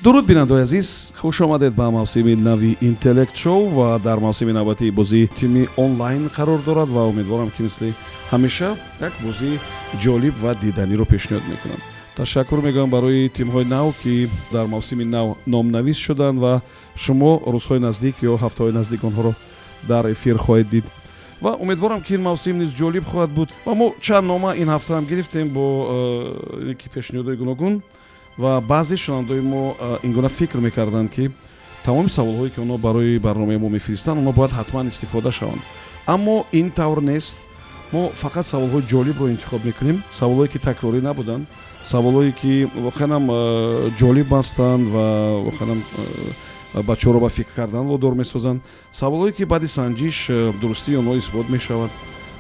Дуруд, бинандаои азиз, хуш омадед ба мавсими нави Интеллект Шоу. Ва дар мавсими навбатии бозии тими онлайн қарор дорад ва умедворам, ки мисли ҳамеша як бозии ҷолиб ва диданиро пешниҳод мекунам. Ташаккур мегӯям барои тимҳои нав, ки дар мавсими нав номнавис шуданд, ва шумо рӯзҳои наздик ё ҳафтаҳои наздик онҳоро дар эфир хоҳед дид. Ва умедворам, ки ин мавсим низ ҷолиб хоҳад буд. Ва мо чанд нома ин ҳафтаам гирифтем бо ки пешниҳодҳои гуногун, ва баъзе шунавандаои мо ин гуна фикр мекарданд, ки тамоми саволҳое, ки онҳо барои барномаи мо мефиристанд, онҳо бояд ҳатман истифода шаванд. Аммо ин тавр нест. Мо фақат саволҳои ҷолибро интихоб мекунем, саволҳое, ки такрорӣ набуданд, саволҳое, ки воқеанам ҷолиб ҳастанд ва воқеанам бачаҳоро ба фикр кардан водор месозанд, саволҳое, ки баъди санҷиш дурустии онҳо исбот мешавад.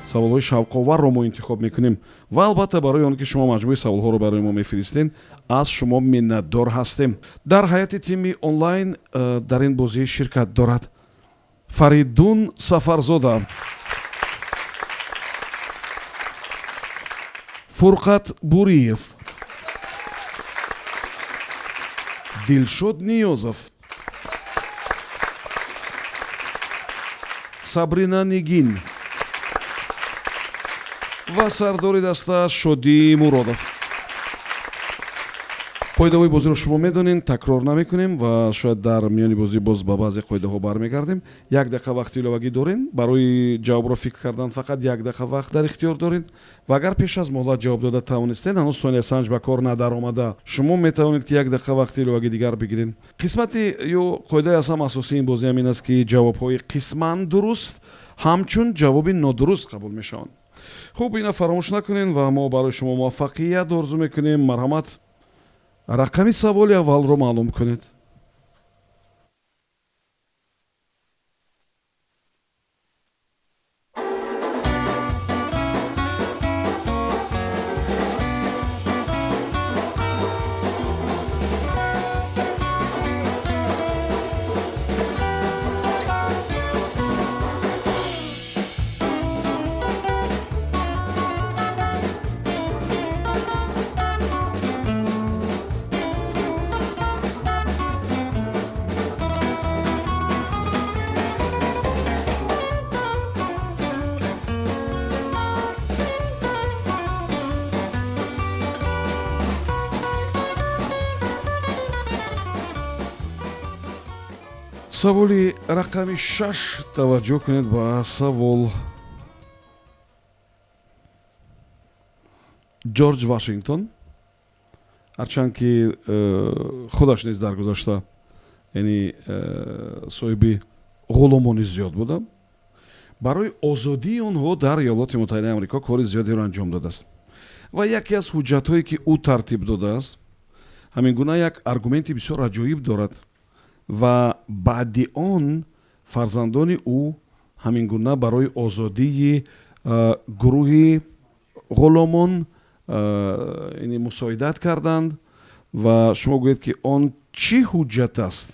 Саволҳои шавқоварро мо интихоб мекунем. Ва албатта, барои он ки шумо маҷмӯи саволҳоро барои мо мефиристед, аз шумо миннатдор ҳастем. Дар ҳайати тими онлайн дар ин бозӣ ширкат дорад Фаридун Сафарзода, Фурқат Буриев, Дилшод Ниёзов, Сабрина Нигин ва сардори даста Шодӣ Муродов. Қоидаҳои бозиро шумо медонед, такрор намекунем ва шояд дар миёни бозӣ боз ба баъзе қоидаҳо бармегардем. Як дақиқа вақти иловагӣ дорем барои ҷавобро фикр кардан, фақат як дақиқа вақт дар ихтиёр доред. Ва агар пеш аз муҳлат ҷавоб дода тавонистед, ҳанӯз сониясанҷ ба кор надаромада, шумо метавонед, ки як дақиқа вақти иловагӣ дигар бигиред. Қисмати ё қоидаи аз ҳама асосии ин бозӣ ҳам ин аст, ки ҷавобҳои қисман дуруст ҳамчун ҷавоби нодуруст қабул мешаванд. Хуб, ина фаромӯш накунед ва мо барои шумо муваффақият орзу мекунем. Марҳамат, рақами саволи аввалро маълум кунед. Саволи рақами 6. Таваҷҷӯҳ кунед ба савол. Ҷорҷ Вашингтон, ҳарчанд ки худаш низ дар гузашта, яъне соҳиби ғуломони зиёд буда, барои озодии онҳо дар Иёлоти Муттаҳидаи Амрико кори зиёдеро анҷом додааст. Ва яке аз ҳуҷҷатҳое, ки ӯ тартиб додааст, ҳамин гуна як аргументи бисёр аҷоиб дорад, ва баъди он фарзандони ӯ ҳамин гуна барои озодии гурӯҳи ғуломон яъне мусоидат карданд. Ва шумо гӯед, ки он чӣ ҳуҷҷат аст?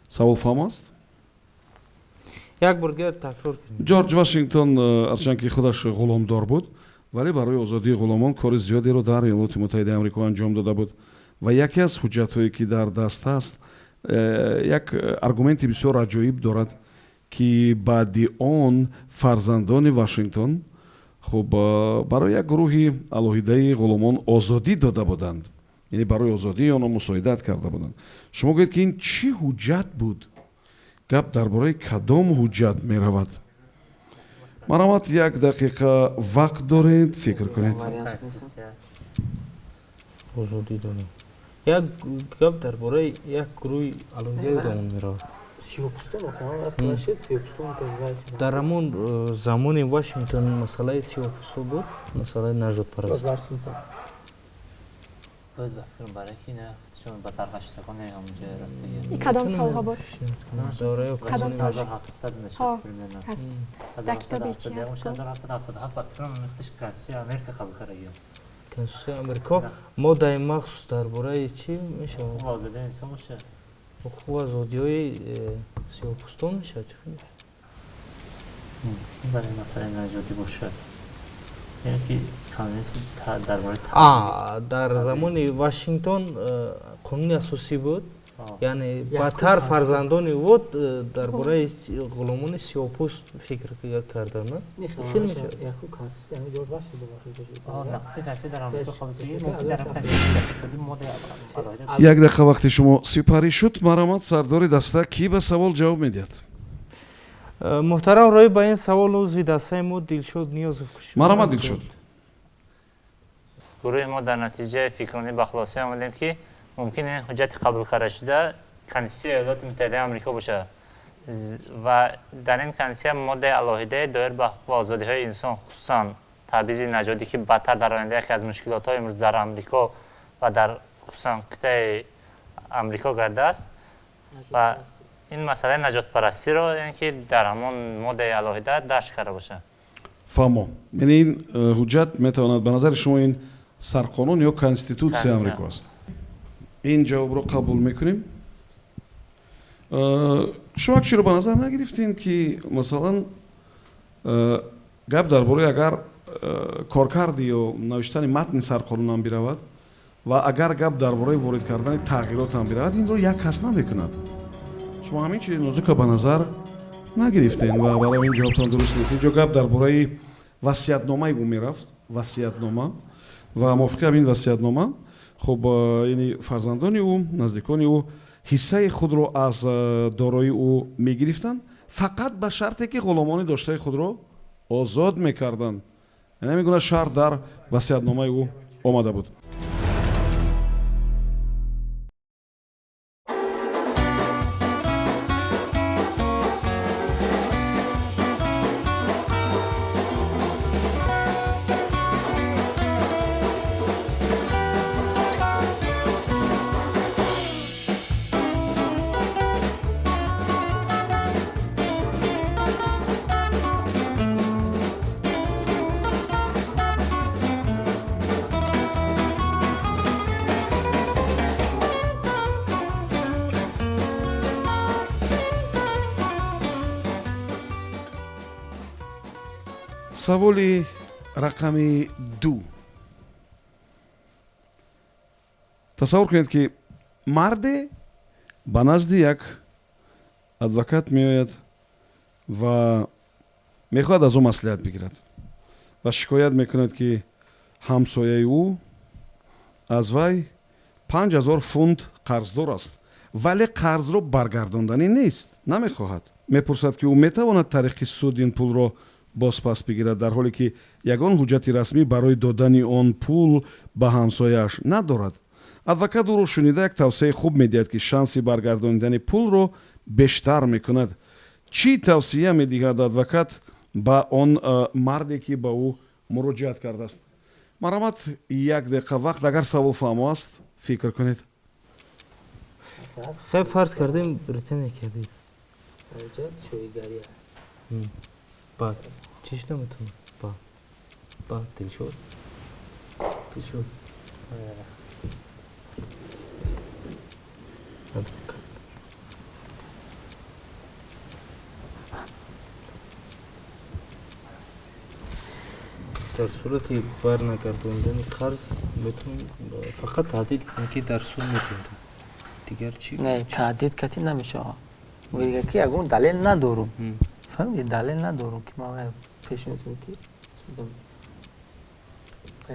Савол фаҳм аст? Як бор дигар такрор кунед. Ҷорҷ Вашингтон, ҳарчанд ки худаш ғуломдор буд, вале барои озодии ғуломон кори зиёдеро дар Иёлоти Муттаҳидаи Амрико анҷом дода буд. Ва яке аз ҳуҷҷатҳое, ки дар даст аст, як аргументи бисёр аҷоиб дорад, ки баъди он фарзандони Вашингтон, хуб, барои як гурӯҳи алоҳидаи ғуломон озодӣ дода буданд, яъне барои озодии онҳо мусоидат карда буданд. Шумо гӯед, ки ин чӣ ҳуҷҷат буд? Гап дар бораи кадом ҳуҷҷат меравад? Марҳамат, як дақиқа вақт доред, фикр кунед. Озодӣ додем, як гап дар бораи як гурӯҳи алоҳидаи одамон меравад. Дар ҳамон замони Вашингтон масъалаи сиёҳпӯсто буд, масъалаи нажодпараст. Боз ба фикрам, барои ки ина худшон ба тарқаштагони ҳамонҷо рафтагӣ. Кадом солҳо буд? Кадом сол? 1700 Ҳо, мешад примерно. Ҳаст. Дар китоби чӣ ҳаст? 1777 ба фикрам, худш Конститутсияи Америка қабул кардаги. Конститутсияи Амрико моддаи махсус дар бораи чӣ мешавад? Ҳуқуқ, озодии инсон бошад. Ҳуқуқу озодиҳои сиёҳпӯстон мешавад, чӣ хел? Мумкин барои масъалаи нажодӣ бошад. Дар замони Вашингтон қонуни асосӣ буд, яъне бадтар фарзандони вот дар бораи ғуломони сиёҳпӯст фикр карданд. Як дақиқа вақти шумо сипарӣ шуд. Марҳамат, сардори даста, кӣ ба савол ҷавоб медиҳад? Муҳтарам Роӣ, ба ин савол узви дастаи мо Дилшод Ниёзов. Марҳамат, Дилшод. Гурӯҳи мо дар натиҷаи фикронӣ ба хулоса омадем, ки мумкин ин ҳуҷҷати қабул карда шуда Конститутсияи Иёлоти Муттаҳидаи Амрико бошад ва дар ин конститутсия моддаи алоҳидае доир ба ҳуқуқ ва озодиҳои инсон, хусусан табъизи нажодӣ, ки бадтар дар оянда яке аз мушкилотҳои имрӯз дар Амрико ва дар хусусан қитъаи Амрико гардааст ва ин масъалаи наҷотпарастиро яъне ки дар ҳамон моддаи алоҳида дарҷ карда бошад. Фаҳмо, яъне ин ҳуҷҷат метавонад, ба назари шумо, ин сарқонун ё конститутсияи Амрико аст. Ин ҷавобро қабул мекунем. Шумо як чиро ба назар нагирифтем, ки масалан гап дар бораи агар коркарди ё навиштани матни сарқонунам биравад ва агар гап дар бораи ворид кардани тағйиротам биравад, инро як кас намекунад. Шумо ҳамин чизи нозука ба назар нагирифтем ва барои ин ҷавобтон дуруст нест. Инҷо гап дар бораи васиятномаи ӯ мерафт, васиятнома, ва мувофиқи ҳамин васиятнома, хуб, яъне фарзандони ӯ, наздикони ӯ ҳиссаи худро аз дорои ӯ мегирифтанд, фақат ба шарте ки ғуломони доштаи худро озод мекарданд. Яъне ҳамин гуна шарт дар васиятномаи ӯ омада буд. Саволи рақами 2. Тасаввур кунед, ки марде ба назди як адвокат меояд ва мехоҳад аз ӯ маслиҳат бигирад ва шикоят мекунад, ки ҳамсояи ӯ аз вай 5000 фунт қарздор аст, вале қарзро баргардонданӣ нест, намехоҳад. Мепурсад, ки ӯ метавонад тариқи суд ин пулро бозпас бигирад, дар ҳоле ки ягон ҳуҷҷати расмӣ барои додани он пул ба ҳамсояаш надорад. Адвокат ӯро шунида, як тавсияи хуб медиҳад, ки шанси баргардонидани пулро бештар мекунад. Чӣ тавсия медиҳад адвокат ба он марде, ки ба ӯ муроҷиат кардааст? Марҳамат, як дақиқа вақт, агар савол фаҳмо аст, фикр кунед. Хеб, фарз кардем, Британия Кабир. Баъд чӣ шуда метавонад? Баъд Дилшод, Дилшод. Адвокат. Дар сурати барнагардондани қарз метавонем фақат таҳдид кунем, ки дар суд метавонем. Дигар чӣ? Не, таҳдид кати намешавад. Мегӯяд, ки ягон далел надорум. Фаҳмидӣ, далел надорум, ки ман пешниҳод кунам, ки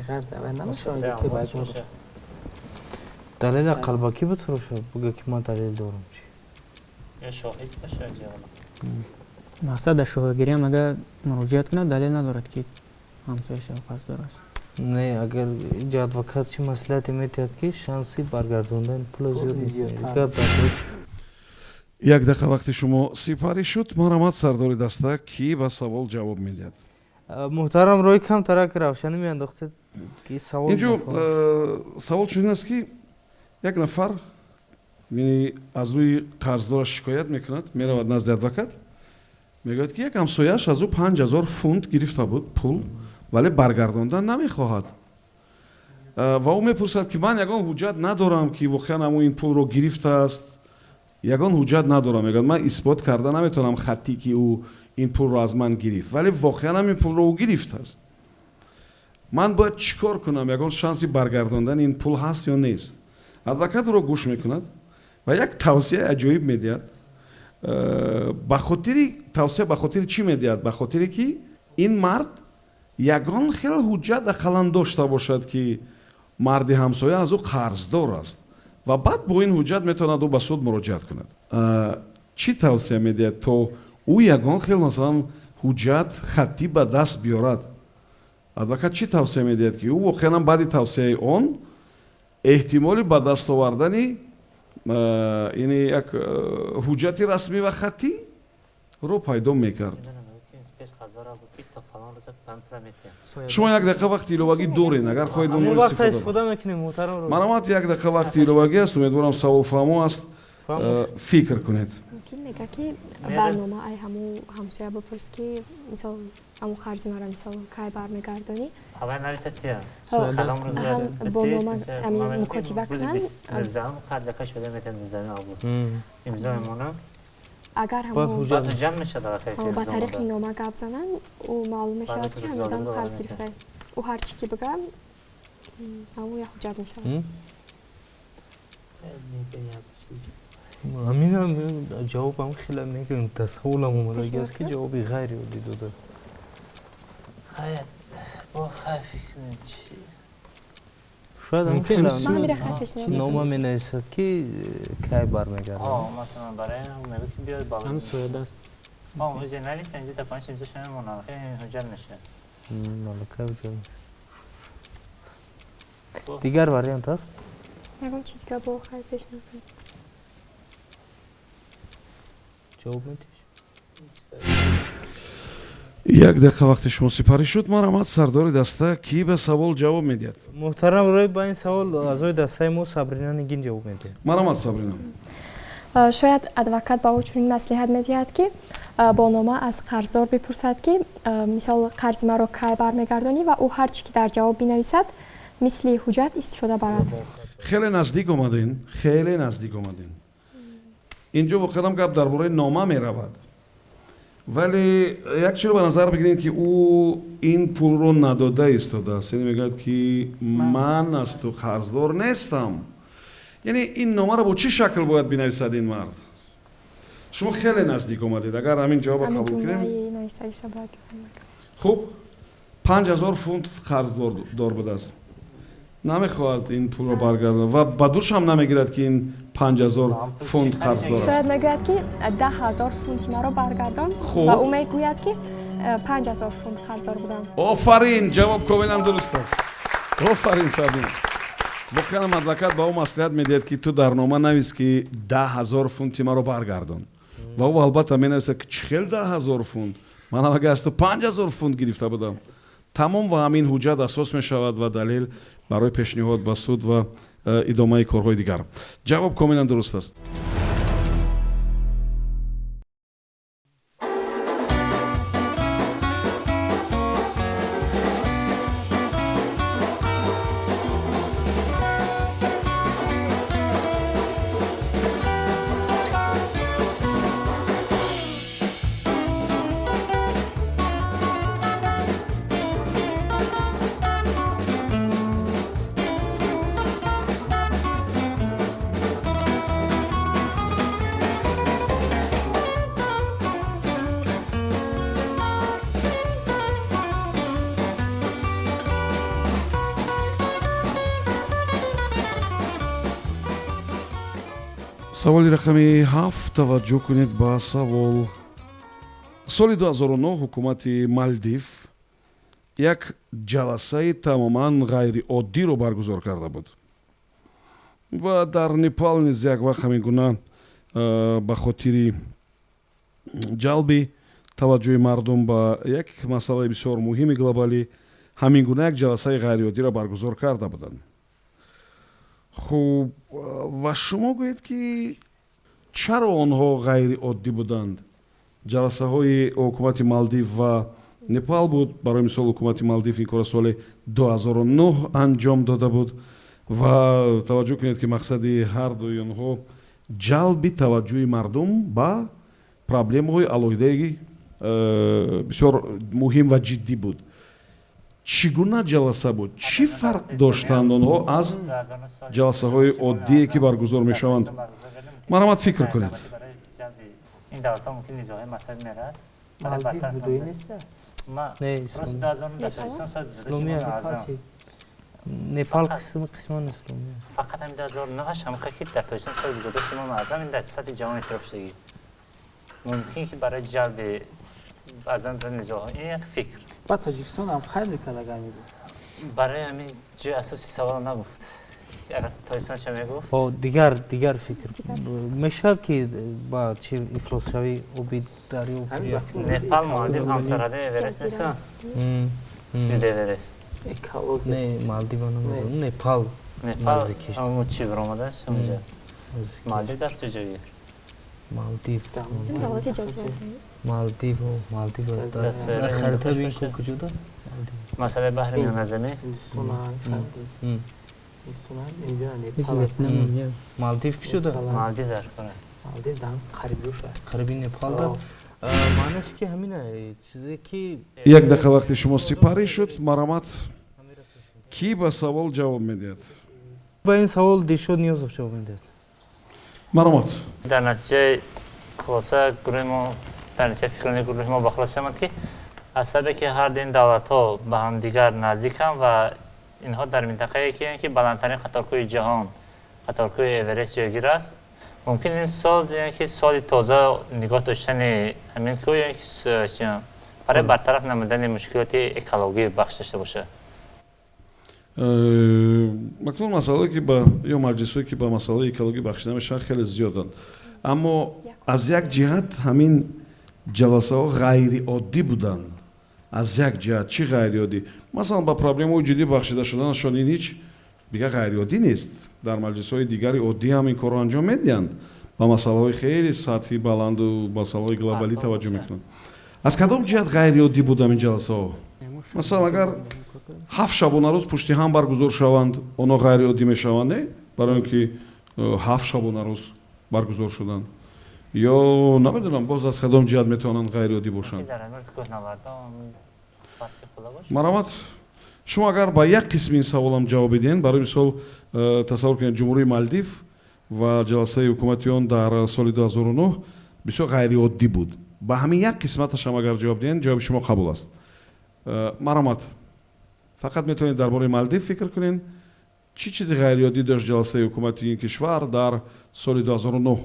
ғарз аввал намешавад, ки бояд далела қалбакӣ битурошад, буга, ки ман далел дорам, чӣ? Ё шоҳид бошад. Мақсад дар шоҳидгириам агар муроҷиат кунад, далел надорад, ки ҳамсояшав қарздор аст. Не, агар инҷа адвокат чӣ маслиҳате метиҳад, ки шанси баргардондани пула зиёд зиёдтар. Гап дар бораи чӣ? Як дақиқа вақти шумо сипарӣ шуд. Марҳамат, сардори даста, кӣ ба савол ҷавоб медиҳад? Муҳтарам Роӣ, камтарак равшанӣ меандохтед, ки савол инҷо нафаҳмид. Савол чунин аст, ки як нафар, яъне аз рӯи қарздораш шикоят мекунад, меравад назди адвокат, мегӯяд, ки як ҳамсояаш аз ӯ 5000 фунт гирифта буд пул, вале баргардондан намехоҳад. Ва ӯ мепурсад, ки ман ягон ҳуҷҷат надорам, ки воқеан ҳамун ин пулро гирифтааст, ягон ҳуҷҷат надорам. Мегӯяд, ман исбот карда наметавонам хаттӣ, ки ӯ ин пулро аз ман гирифт, вале воқеан ҳам ин пулро ӯ гирифтааст. Ман бояд чӣ кор кунам? Ягон шанси баргардондани ин пул ҳаст ё нест? Адвокат ӯро гӯш мекунад ва як тавсияи аҷоиб медиҳад. Ба хотири тавсия, ба хотири чӣ медиҳад? Ба хотире ки ин мард ягон хел ҳуҷҷат ақаллан дошта бошад, ки марди ҳамсоя аз ӯ қарздор аст, ва баъд бо ин ҳуҷҷат метавонад ӯ ба суд муроҷиат кунад. Чӣ тавсия медиҳад, то ӯ ягон хел, масалан, ҳуҷҷат хаттӣ ба даст биёрад? Адвокат чӣ тавсия медиҳад, ки ӯ воқеан баъди тавсияи он эҳтимоли ба даст овардани, яъне, як ҳуҷҷати расмӣ ва хаттӣ ро пайдо мекард? Шумо як дақиқа вақти иловагӣ доред, агар хоҳед. Ҳамон вақта истифода мекунем, муҳтарам. Марҳамат, як дақиқа вақти иловагӣ аст. Умедворам, савол фаҳмо аст. Фикр кунед. Мумкин мега, ки барнома ай ҳамун ҳамсоя бипурс, ки мисол, ҳамун қарзи мара, мисол, кай бармегардонӣ. Ҳавай нависад тия. Бо нома ҳамин мукотиба кунанд. Қардака шуда метавон, 19 август имзо мемонам. Агар ба тариқи нома гап зананд, ӯ маълум мешавад, ки ҳамин қарз гирифта. Ӯ ҳар чӣ ки бига, ҳамун як ҳуҷҷат мешавад. Ҳаминам ҷавобам хеле мегӯям, дар саволам омадаги аст, ки ҷавоби ғайриоддӣ дода. Шояд нома менависад, ки кай бармегардад. Ҳамсоядаст. Нависа, инҷа та панҷ имзо мемонад, ҳуҷҷат мешавад. Дигар вариант ҳаст? Ягон чи дига бо хайр пешниҳод кунед. Ҷавоб медиҳиш? Як дақиқа вақти шумо сипарӣ шуд. Марҳамат, сардори даста, кӣ ба савол ҷавоб медиҳад? Муҳтарам Роиб, ба ин савол аъзои дастаи мо Сабрина Нигин ҷавоб медиҳад. Марҳамат, Сабрина. Шояд адвокат ба ӯ чунин маслиҳат медиҳад, ки бо нома аз қарздор бипурсад, ки мисол, қарзи маро кай бармегардонӣ, ва ӯ ҳар чӣ ки дар ҷавоб бинависад, мисли ҳуҷҷат истифода барад. Хеле наздик омадем, хеле наздик омадем. Инҷо воқеан гап дар бораи нома меравад, вале як чиро ба назар бигиред, ки ӯ ин пулро надода истодааст, яъне мегӯяд, ки ман аз ту қарздор нестам. Яъне ин номаро бо чӣ шакл бояд бинависад ин мард? Шумо хеле наздик омадед. Агар ҳамин ҷавобро қабул кунем, хуб, 5000 фунт қарздор будааст, намехоҳад ин пулро баргардонад ва ба душам намегирад, ки ин 5000 фунт қарздор аст. Шояд мегӯяд, ки 10 000 фунти маро баргардон, ва ӯ мегӯяд, ки 5000 фунт қарздор будам. Офарин, ҷавоб комилан дуруст аст. Офарин, Сабрина. Воқеан адвокат ба ӯ маслиҳат медиҳад, ки ту дар нома навис, ки 10 000 фунти маро баргардон, ва ӯ албатта менависад, ки чӣ хел 10 000 фунт, ман ҳамага аз ту 5000 фунт гирифта будам. Тамом, ва ҳамин ҳуҷҷат асос мешавад ва далел барои пешниҳод ба суд ва идомаи корҳои дигар. Ҷавоб комилан дуруст аст. Саволи рақами 7. Таваҷҷӯҳ кунед ба савол. Соли 2009 ҳукумати Малдив як ҷаласаи тамоман ғайриоддиро баргузор карда буд ва дар Непал низ як вақт ҳамин гуна ба хотири ҷалби таваҷҷӯҳи мардум ба як масъалаи бисёр муҳими глобалӣ ҳамин гуна як ҷаласаи ғайриоддиро баргузор карда буданд. Хуб, ва шумо гӯед, ки чаро онҳо ғайриоддӣ буданд? Ҷаласаҳои ҳукумати Малдив ва Непал буд. Барои мисол, ҳукумати Малдив ин корро соли 2009 анҷом дода буд ва таваҷҷӯҳ кунед, ки мақсади ҳар дуи онҳо ҷалби таваҷҷӯҳи мардум ба проблемаҳои алоҳидаи бисёр муҳим ва ҷиддӣ буд. Чӣ гуна ҷаласа буд? Чӣ фарқ доштанд онҳо аз ҷаласаҳои оддие, ки баргузор мешаванд? Марҳамат, фикр кунед. Ин давлатҳо мумкин низоҳои мазҳабӣ мерад. Малдив будоӣ неста? Не, Непал қисман исломия. Фақат ҳамин 2009 ҳамқа ки дар Тоҷикистон соли 22 Имоми Аъзам ин дар сатҳи ҷаҳон эътироф шудагӣ. Мумкин ки барои ҷалби аз байн бурдани низоъҳо, ин як фикр. Ба Тоҷикистон ҳам хайр мекард, агар мебуд. Барои ҳамин ҷои асоси саволро нагуфт. Агар Тоҷикистон ча мегуфт? Дигар фикр мешавад, ки ба чи ифлосшавии оби дарё. Непал, Малдив ҳамсарҳади Эверест нестанд? Эверест. Экология. Не, Малдива намедонам, Непал. Непал чи биромадаш ҳамҷа? Малдив дар куҷо ҷойгир? Малдив. Давлати ҷазира. Малдив, Малдив дар харита бин, ку куҷода. Масъалаи баҳри Миёназамӣ. Малдив куҷода? Малдив дар кора. Малдив дар қариби. Қариби Непал да. Маънаш ки ҳамина чизе ки Як дақиқа вақти шумо сипарӣ шуд. Марҳамат, кӣ ба савол ҷавоб медиҳад? Ба ин савол Дилшод Ниёзов ҷавоб медиҳад. Марҳамат. Дар натиҷаи хулоса гурӯҳи мо, дар натиҷаи фикрони гурӯҳи мо ба хулоса омад, ки аз сабабе ки ҳар ду ин давлатҳо ба ҳамдигар наздиканд ва инҳо дар минтақае ки баландтарин қаторкӯҳи ҷаҳон, қаторкӯҳи Эверест ҷойгир аст, мумкин ин сол ки соли тоза нигоҳ доштани ҳамин кӯҳ ки барои бартараф намудани мушкилоти экологӣ бахш дошта бошад. Акнун масъалае ки ба ё маҷлисҳое, ки ба масъалаи экологӣ бахшида мешаванд, хеле зиёданд, аммо аз як ҷиҳат ҳамин ҷаласаҳо ғайриоддӣ буданд. Аз як ҷиҳат чӣ ғайриоддӣ? Масалан, ба проблемаҳои ҷиддӣ бахшида шуданашон, ин ҳеҷ дигар ғайриоддӣ нест. Дар маҷлисҳои дигари оддӣ ҳам ин корро анҷом медиҳанд, ба масъалаҳои хеле сатҳи баланду масъалаҳои глобалӣ таваҷҷӯҳ мекунанд. Аз кадом ҷиҳат ғайриоддӣ буд ҳамин ҷаласаҳо? Масалан, агар 7 шабонарӯз пушти ҳам баргузор шаванд, онҳо ғайриоддӣ мешаванд, не? Барои он ки 7 шабонарӯз баргузор шуданд. Ё намедонам, боз аз кадом ҷиҳат метавонанд ғайриоддӣ бошанд? Марҳамат, шумо агар ба як қисми ин саволам ҷавоб бидиҳед, барои мисол, тасаввур кунед, Ҷумҳурии Малдив ва ҷаласаи ҳукумати он дар соли 2009 бисёр ғайриоддӣ буд, ба ҳамин як қисматашам агар ҷавоб диҳед, ҷавоби шумо қабул аст. Марҳамат, фақат метавонед дар бораи Малдив фикр кунед. Чӣ чизи ғайриоддӣ дошт ҷаласаи ҳукумати ин кишвар дар соли 2009?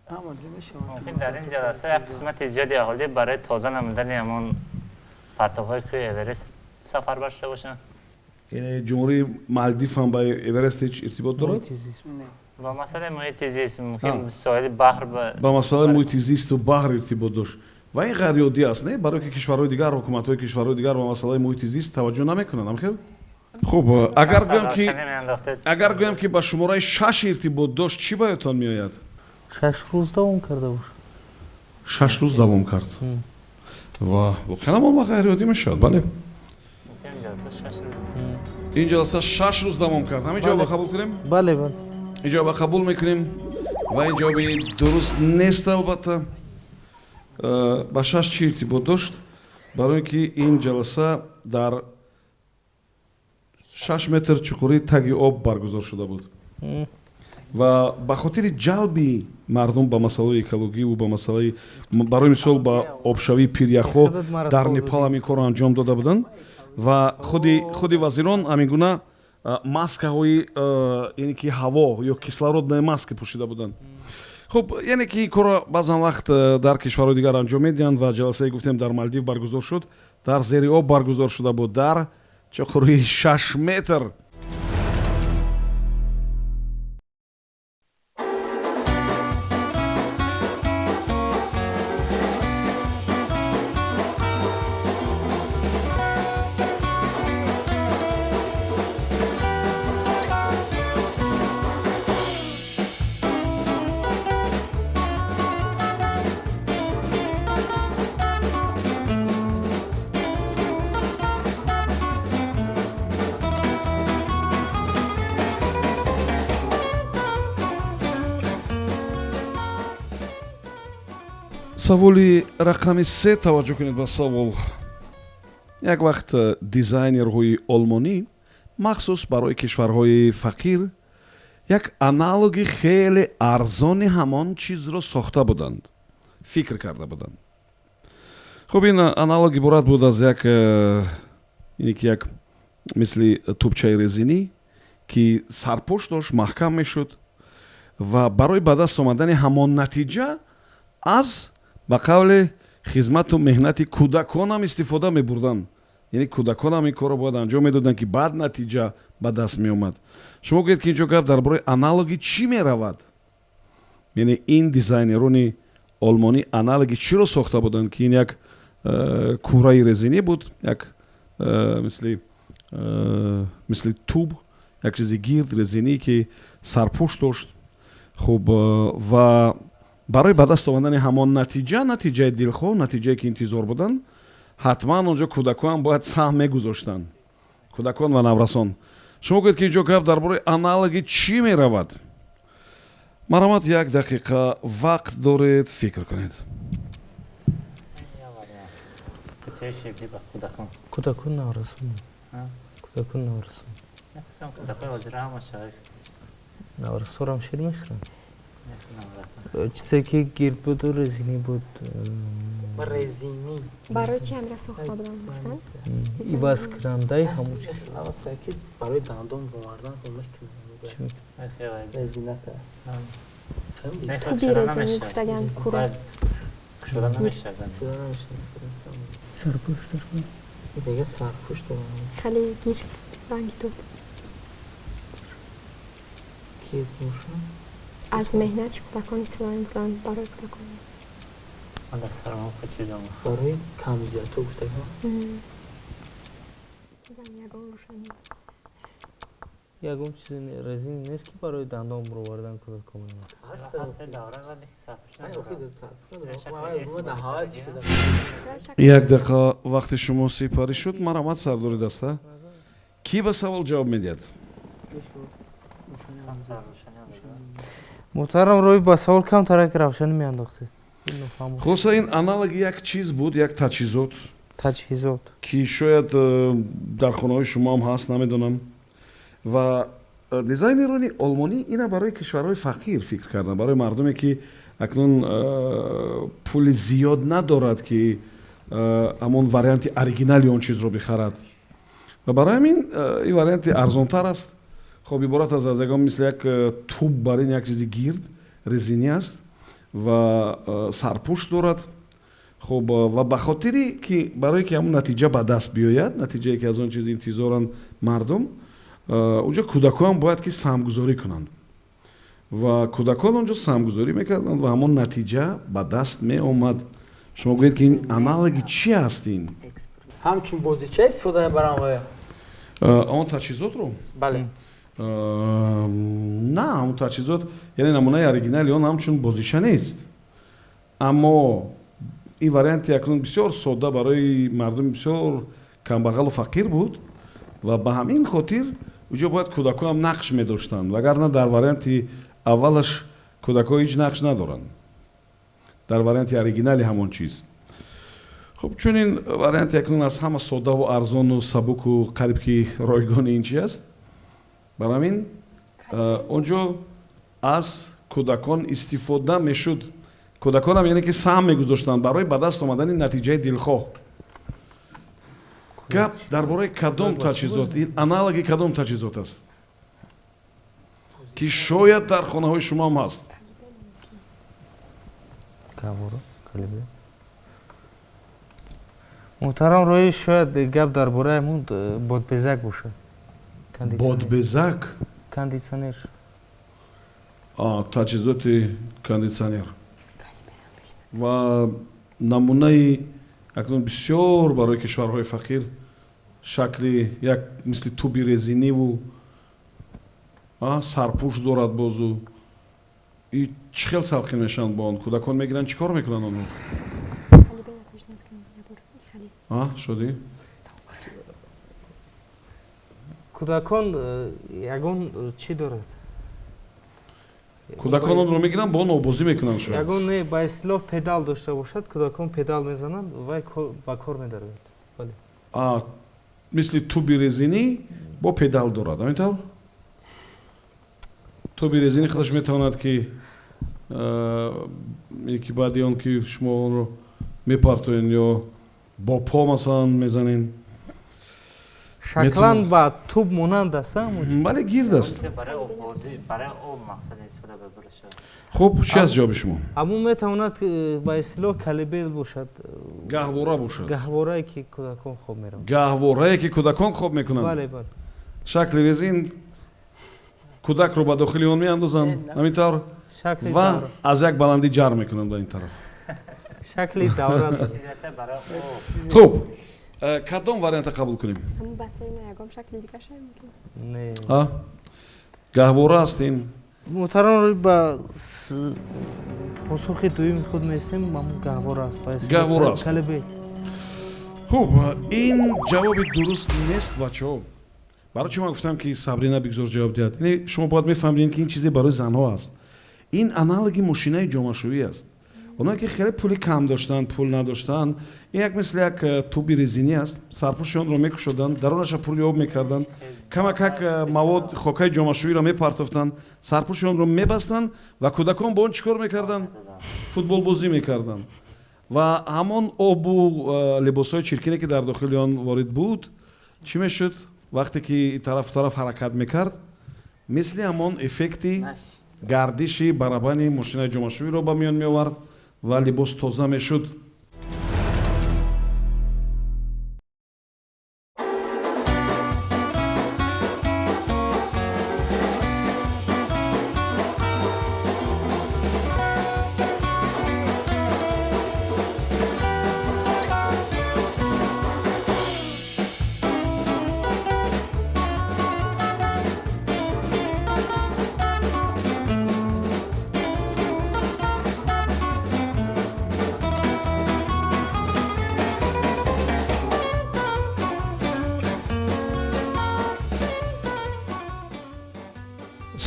Мумкин дар ин ҷаласа як қисмати зиёди аҳолӣ барои тоза намудани ҳамон партовҳои кӯҳи Эверест сафарбар шуда бошанд. Яъне Ҷумҳурии Малдив ҳам ба Эверест ҳеҷ иртибот дорад? Ба масъалаи муҳити зист, мумкин соҳили баҳр. Ба масъалаи муҳити зисту баҳр иртибот дошт ва ин ғайриоддӣ аст, не? Барое ки кишварҳои дигар, ҳукуматҳои кишварҳои дигар ба масъалаи муҳити зист таваҷҷӯҳ намекунанд, амхел? Хуб, агар гӯям, ки ба шумораи шаш иртибот дошт, чӣ ба ёдтон меояд? 6 рӯз давом карда бошад. 6 рӯз давом кард ва воқеан он вақт ғайриоддӣ мешавад, бале. Ин ҷаласа 6 рӯз давом кард. Ҳамин ҷавоба қабул кунем? Бале. Ин ҷавоба қабул мекунем ва ин ҷавоби дуруст нест, албатта. Ба шаш чӣ иртибот дошт? Барои ки ин ҷаласа дар 6 метр чуқурии таги об баргузор шуда буд ва ба хотири ҷалби мардум ба масъалаи экологиву ба масъалаи, барои мисол, ба обшавии пиряхҳо дар Непал ҳамин корро анҷом дода буданд ва худи вазирон ҳамин гуна маскаҳои, яъне ки ҳаво ё кислородные маски пӯшида буданд. Хуб, яъне ки ин корро баъзан вақт дар кишварҳои дигар анҷом медиҳанд ва ҷаласае, гуфтем, дар Малдив баргузор шуд, дар зери об баргузор шуда буд, дар чуқурии 6 метр. Саволи рақами се. Таваҷҷӯҳ кунед ба савол. Як вақт дизайнерҳои олмонӣ махсус барои кишварҳои фақир як аналоги хеле арзони ҳамон чизро сохта буданд, фикр карда буданд. Хуб, ин аналог иборат буд аз як ине ки як мисли тӯбчаи резинӣ, ки сарпӯш дошт, маҳкам мешуд ва барои ба даст омадани ҳамон натиҷа аз ба қавли хизмату меҳнати кӯдаконам истифода мебурданд. Яъне кӯдаконам ин корро бояд анҷом медоданд, ки баъд натиҷа ба даст меомад. Шумо гӯед, ки ин ҷо гап дар бораи аналоги чӣ меравад? Яъне ин дизайнерони олмонӣ аналоги чиро сохта буданд, ки ин як кураи резинӣ буд, як мисли туб, як чизи гирд резинӣ, ки сарпӯш дошт. Хуб, ва барои ба даст омадани ҳамон натиҷа, натиҷаи дилхоҳ, натиҷае ки интизор буданд, ҳатман онҷо кӯдакон бояд саҳм мегузоштанд, кӯдакон ва наврасон. Шумо гӯед, ки ин ҷо гап дар бораи аналоги чӣ меравад? Марҳамат, як дақиқа вақт доред, фикр кунед. Кутияи ширдӣ ба кӯдакон. Кӯдакон, наврасон. Кӯдакон, наврасон. Хусусан кӯдакои ҳозира ҳама шавад. Наврасорам шир мехӯранд. Чизе ки гирд буду резинӣ буд. Резинӣ. Барои чи ҳамира сохта буданд, гуфтанд? Ивазкунандаи ҳамон чиз. Ки барои дандон бовардан мекунад резинака. Туби резинӣ гуфтаган, кура. Кушода намешавад. Сарпӯш дошт. Мега, сарпӯш дорад. Хеле гирд, ранги туб. Гирд бошад. Аз меҳнати кӯдакон истифода мебурданд барои кӯдакон. Барои камзиятҳо гуфтаган. Ягон рӯшанӣ. Ягон чизи резин нест, ки барои дандон буровардан кӯдакон. Як дақиқа вақти шумо сипарӣ шуд. Марҳамат, сардори даста, кӣ ба савол ҷавоб медиҳад? Муҳтарам Роҳи, ба савол камтарак равшанӣ меандохтед. Хулоса, ин аналоги як чиз буд, як таҷҳизот. Таҷҳизот. Ки шояд дар хонаҳои шумоам ҳаст, намедонам. Ва дизайнерони олмонӣ ина барои кишварҳои фақир фикр карданд, барои мардуме, ки акнун пули зиёд надорад, ки ҳамон варианти оригинали он чизро бихарад, ва барои ҳамин ин варианти арзонтар аст. Хоб, иборат аст аз ягон мисли як туб, бар ин як чизи гирд резинӣ аст ва сарпӯш дорад. Хуб, ва ба хотире ки барое ки ҳамон натиҷа ба даст биёяд, натиҷае ки аз он чиз интизоранд мардум, онҷо кӯдакон бояд ки саҳмгузорӣ кунанд, ва кӯдакон онҷо саҳмгузорӣ мекарданд ва ҳамон натиҷа ба даст меомад. Шумо гӯед, ки ин аналоги чӣ аст ин? Ҳамчун бозича истифода мебаранд оя? Он таҷҳизотро? Бале. На, ҳамон таҷҳизот, яъне намунаи оригинали он ҳамчун бозича нест, аммо ин варианти акнун бисёр содда барои мардуми бисёр камбағалу фақир буд ва ба ҳамин хотир уҷо бояд кӯдаконам нақш медоштанд, вагарна дар варианти аввалаш кӯдакҳо ҳеҷ нақш надоранд, дар варианти оригинали ҳамон чиз. Хуб, чунин варианти акнун аз ҳама соддаву арзону сабуку қариб ки ройгони ин чи аст. Бар ҳамин он ҷо аз кӯдакон истифода мешуд, кӯдаконам яъне ки саҳм мегузоштанд барои ба даст омадани натиҷаи дилхоҳ. Гап дар бораи кадом таҷҳизот, ин аналоги кадом таҷҳизот аст, ки шояд дар хонаҳои шумоам ҳаст? Гаҳвора. Муҳтарам Роҳӣ, шояд гап дар бораи ҳамун бодбезак бошад. Бодбезак? Кондитсионер. Таҷҳизоти кондитсионер ва намунаи акнун бисёр барои кишварҳои фақир, шакли як мисли туби резиниву сарпӯш дорад. Бозу и чӣ хел салқин мешаванд бо он? Кӯдакон мегиранд, чӣ кор мекунанд онҳо, Шодӣ? Кӯдакон ягон чӣ дорад? Кӯдакон онро мегиранд, бо он обозӣ мекунанд шояд. Ягон не, ба истилоҳ педал дошта бошад, кӯдакон педал мезананд, вай ба кор медарояд, бале. Мисли туби резинӣ бо педал дорад, ҳамин тавр? Туби резинӣ худаш метавонад, ки ки баъди он ки шумо онро мепартоен ё бо по, масалан, мезанен. Шаклан ба туб монанд аст. Бале, гирд аст. Хуб, чи аст ҷавоби шумо? Ҳамун метавонад, ба истилоҳ, колыбель бошад. Гаҳвора бошад. Гаҳворае, ки кӯдакон хоб мераванд. Гаҳворае, ки кӯдакон хоб мекунанд. Бале, бале. Шакли резин, кӯдакро ба дохили он меандозанд, ҳамин тавр, ва аз як баландӣ ҷар мекунанд ба ин тараф. Шакли давра. Хуб, кадом варианта қабул кунем? Гаҳвора аст ин. Муҳтарам, ба посухи дуюми худ месем, ҳамун гаҳвора аст. Гаҳвора аст. Хуб, ин ҷавоби дуруст нест, бачаҳо. Барои чӣ ман гуфтам, ки Сабрина бигзор ҷавоб диҳад? Шумо бояд мефаҳмидед, ки ин чизе барои занҳо аст. Ин аналоги мошинаи ҷомашӯӣ аст. Оное, ки хеле пули кам доштанд, пул надоштанд, ин як мисли як туби резинӣ аст. Сарпӯши онро мекушоданд, даронаша пурри об мекарданд, камакак мавод хокаи ҷомашӯиро мепартофтанд, сарпӯши онро мебастанд ва кӯдакон бо он чӣ кор мекарданд? Футболбозӣ мекарданд. Ва ҳамон обу либосҳои чиркине, ки дар дохили он ворид буд, чӣ мешуд? Вақте ки тарафу тараф ҳаракат мекард, мисли ҳамон эффекти гардиши барабани мошинаи ҷомашӯиро ба миён меовард ва либос тоза мешуд.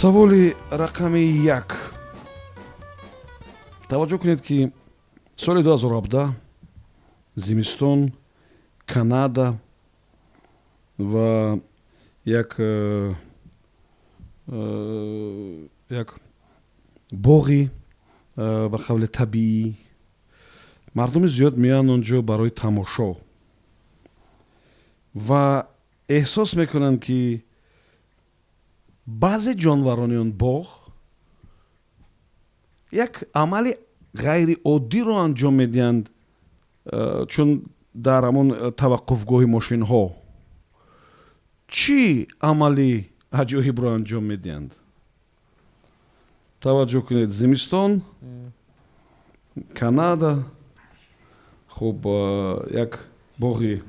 Саволи рақами 1. Таваҷҷӯҳ кунед, ки соли 2017, зимистон, Канада ва як боғи ба қавли табиӣ, мардуми зиёд меоянд он ҷо барои тамошо ва эҳсос мекунанд, ки баъзе ҷонварони он боғ як амали ғайриоддиро анҷом медиҳанд, чун дар ҳамон таваққуфгоҳи мошинҳо чӣ амали аҷоибро анҷом медиҳанд? Таваҷҷӯҳ кунед: зимистон, Канада, хуб, як боғи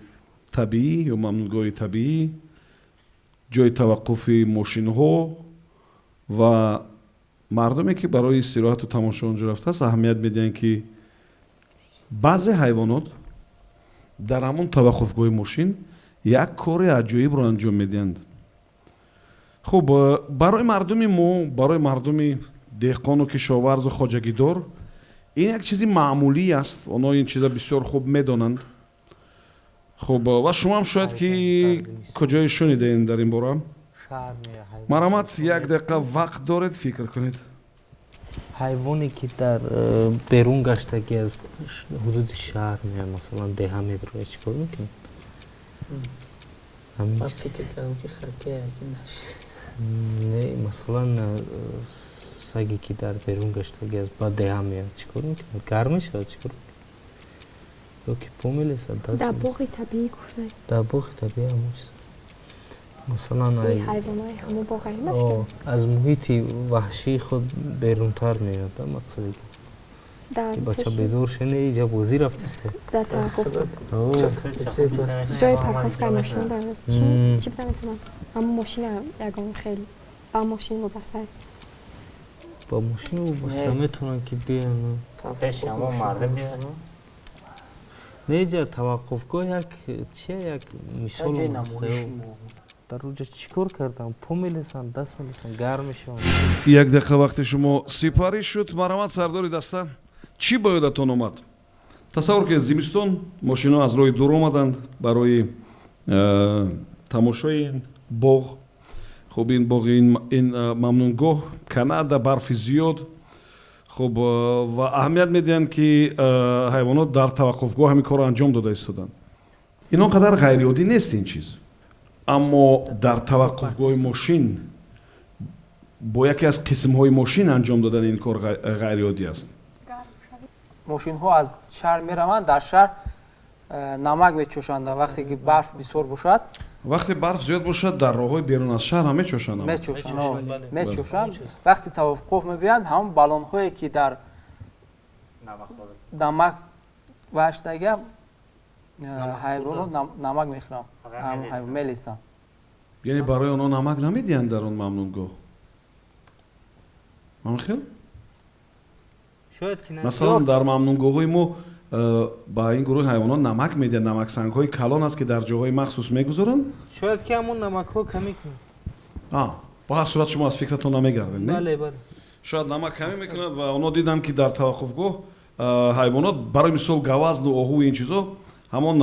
табиӣ ё мамнӯъгоҳи табиӣ, ҷои таваққуфи мошинҳо ва мардуме, ки барои истироҳату тамошо онҷо рафтааст, аҳамият медиҳанд, ки баъзе ҳайвонот дар ҳамон таваққуфгоҳи мошин як кори аҷоибро анҷом медиҳанд. Хуб, барои мардуми мо, барои мардуми деҳқону кишоварзу хоҷагидор ин як чизи маъмулӣ аст. Онҳо ин чиза бисёр хуб медонанд. Хуб, ва шумоам шояд ки куҷое шунидаен дар ин бора. Марҳамат, як дақиқа вақт доред, фикр кунед. Ҳайвоне, ки дар берун гаштагӣ аз ҳудуди шаҳр меояд, масалан, деҳа медрояд, чӣ кор мекунад? Фикр кардам, ки хакея ки не, масалан, саге, ки дар берун гаштагӣ аст, ба деҳа меояд, чӣ кор мекунад? Гарм мешавад, чӣ кор, ё ки по мелесад, даст? Дар боғи табиӣ гуфта. Дар боғи табиӣ ҳамон чиз, масалан, ҳайвонои ҳамон боғ. Аз муҳити ваҳшии худ берунтар меояд, мақсади ки бача бедор шуни, иҷа бозӣ рафтист. Дар таваққуф, ҷои парковкаи мошина дар чӣ буда метавонад? Ҳамон мошина, ягон хел ба мошин вобаста. Ба мошин вобаста метавонанд, ки биёянд. Пеши ҳамон мардум биёянд. Не, ҷа таваққуфгоҳ як чия, як мисол. Дар уҷа чӣ кор кардам? По мелесанд, даст мелесанд, гарм мешаванд. Як дақиқа вақти шумо сипарӣ шуд. Марҳамат, сардори даста, чӣ ба ёдатон омад? Тасаввур кунед: зимистон, мошинҳо аз роҳи дур омаданд барои Тамошои ин боғ, хуб, ин боғи, ин мамнуъгоҳ, Канада, барфи зиёд. Хуб, ва аҳамият медиҳанд, ки ҳайвонот дар таваққуфгоҳ ҳамин корро анҷом дода истоданд. Ин он қадар ғайриоддӣ нест ин чиз, аммо дар таваққуфгоҳи мошин бо яке аз қисмҳои мошин анҷом додани ин кор ғайриоддӣ аст. Мошинҳо аз шаҳр мераванд, дар шаҳр намак мечошанд, вақте ки барф бисёр бошад. Вақте барф зиёд бошад, дар роҳҳои берун аз шаҳр ҳам мечошанд. Мечошанд. Вақте таваққуф мебиёянд, ҳамон баллонҳое ки дар намак ваштага, ҳайвонот намак мехӯранд, мелесанд. Яъне барои онҳо намак намедиҳанд дар он мамнуъгоҳ, мамхел? Масалан, дар мамнуъгоҳҳои мо ба ин гурӯҳи ҳайвонот намак медиҳанд. Намаксангҳои калон аст, ки дар ҷоҳои махсус мегузоранд. Шояд ки ҳамон намакҳо камӣ кунад. Ба ҳар сурат, шумо аз фикратон намегардед, не? Бале, бале. Шояд намак камӣ мекунад ва онҳо диданд, ки дар таваққуфгоҳ ҳайвонот, барои мисол гавазну оҳу, ин чизо, ҳамон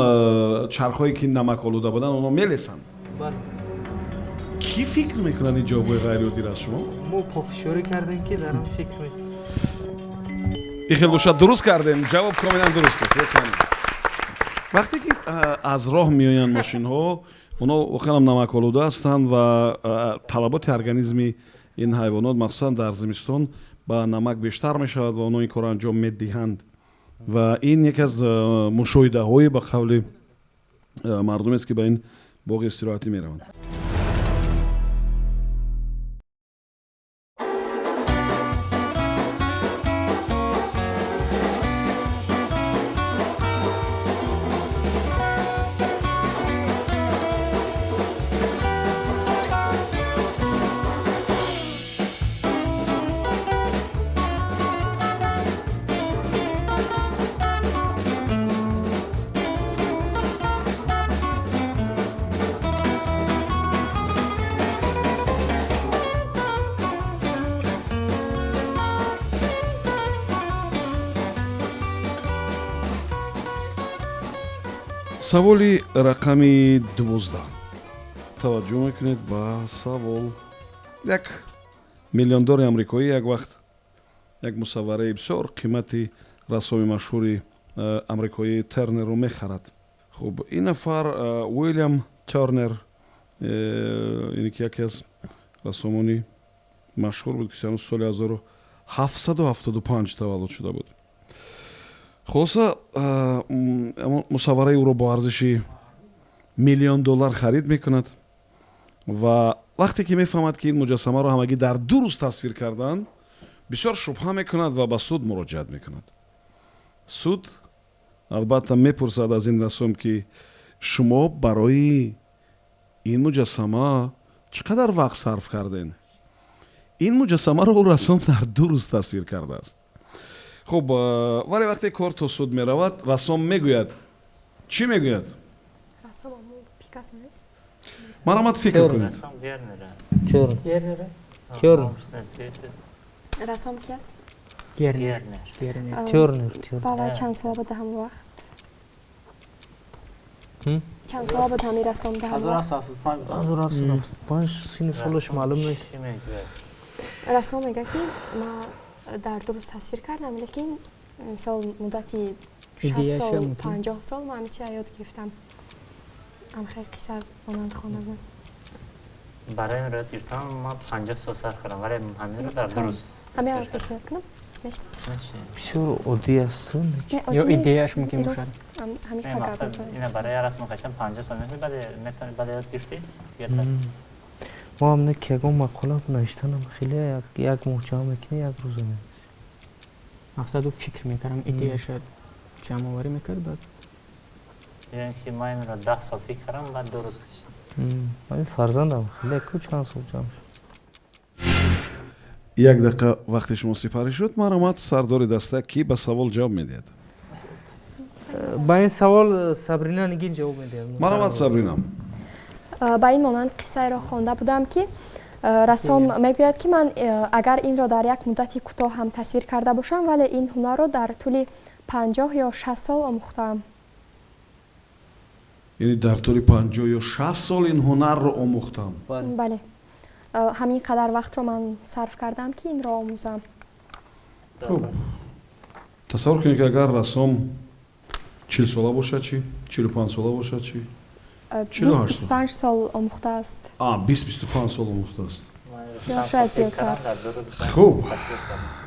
чархҳое ки намак олуда буданд, онҳо мелесанд. Кӣ фикр мекунад ин ҷавобҳои ғайриоддиро аз шумо? Мо пофишорӣ кардем, ки дар он фикр мекунем. Ин хел бошад, дуруст кардем, ҷавоб комилан дуруст аст. Вақте ки аз роҳ меоянд мошинҳо, онҳо воқеан намаколуда ҳастанд ва талаботи организми ин ҳайвонот, махсусан дар зимистон, ба намак бештар мешавад ва онҳо ин корро анҷом медиҳанд. Ва ин яке аз мушоҳидаҳои, ба қавли мардумест, ки ба ин боғи истироҳатӣ мераванд. Саволи рақами 12. Таваҷҷӯҳ мекунед ба савол. Як миллиондори амрикоӣ як вақт як мусаввараи бисёр қимати рассоми машҳури амрикоӣ Тернерро мехарад. Хуб, ин нафар Уилям Тернер, ине ки яке аз рассомони машҳур буд, ки ҳанӯз соли 1775 таваллуд шуда буд. Хулоса, мусаввараи ӯро бо арзиши миллион доллар харид мекунад ва вақте ки мефаҳмад, ки ин муҷассамаро ҳамагӣ дар 2 рӯз тасвир карданд, бисёр шубҳа мекунад ва ба суд муроҷиат мекунад. Суд албатта мепурсад аз ин рассом, ки шумо барои ин муҷассама чӣ қадар вақт сарф кардем? Ин муҷассамаро ӯ рассом дар 2 рӯз тасвир кардааст. Хуб, вале вақте кор то суд меравад, рассом мегӯяд. Чӣ мегӯяд? Марҳамат, фикр кунед. Рассом ки аст? Гернер. Баба чанд сола буд ҳамон вақт? Чанд сола буд ҳамин рассом дар ҳамон вақт? 1775, синни солаш маълум нест. Рассом мегӯяд, ки ма дар 2 рӯз тасвир кардам, лекин мисол муддати 60 сол, 50 сол ма ҳамин чиза ёд гирифтам. Ам хел қисса монанд хонда будам. Барои ин ёд гирифтам ма 50 сол сарф кардам, вале ҳаминро дар 2 рӯз. Ҳаминро пешниҳод кунам? Бисёр оддӣ аст. Ё идеяш мумкин бошад. Ина барои расм кашидан 50 сол мехоҳӣ, баъд метавонӣ, баъд ёд гирифтӣ. Мо ҳам не ки ягон мақола навиштанам хеле як моҳ ҷамъ мекунӣ, як рӯза менависӣ. Мақсад, ӯ фикр мекардам, идеяша ҷамъоварӣ мекард, баъд Ё ки ма инро 10 сол фикр кардам, баъд 2 рӯз кашидам. Ҳамин фарзандам хеле ку чанд сол ҷамъ шуд. Як дақиқа вақти шумо сипарӣ шуд. Марҳамат, сардори даста, кӣ ба савол ҷавоб медиҳад? Ба ин савол Сабрина Нигин ҷавоб медиҳад. Марҳамат, Сабрина. Ба ин монанд қиссаеро хонда будам, ки рассом мегӯяд, ки ман агар инро дар як муддати кӯтоҳ ҳам тасвир карда бошам, вале ин ҳунарро дар тӯли 50 ё 60 сол омӯхтаам. Яъне дар тӯли 50 ё 60 сол ин ҳунарро омӯхтам. Бале, ҳамин қадар вақтро ман сарф кардам, ки инро омӯзам. Хуб, тасаввур кунед, ки агар рассом 40сола бошад чӣ, 45сола бошад чӣ? 25 сол омӯхтааст. 20-25 сол омӯхтааст. Ё шояд зиёдтар. Хуб.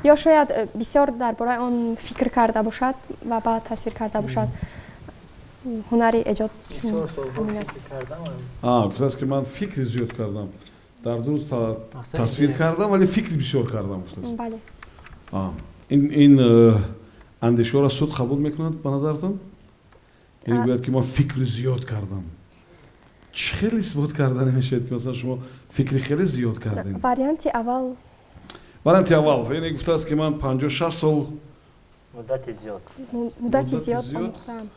Ё шояд бисёр дар бораи он фикр карда бошад ва баъд тасвир карда бошад. Ҳунари эҷод. Гуфтааст, ки ман фикри зиёд кардам, дар ду рӯз тасвир кардам, вале фикри бисёр кардам, гуфтааст. Бале. Ин андешаҳоро суд қабул мекунад ба назаратон? Яъне гӯяд, ки ман фикри зиёд кардам, чӣ хеле исбот карда намешавад, ки масалан шумо фикри хеле зиёд кардем? Варианти аввал. Варианти аввал, яъне гуфтааст, ки ман 50-60 сол. Муддати зиёд. Муддати зиёд омӯхтам.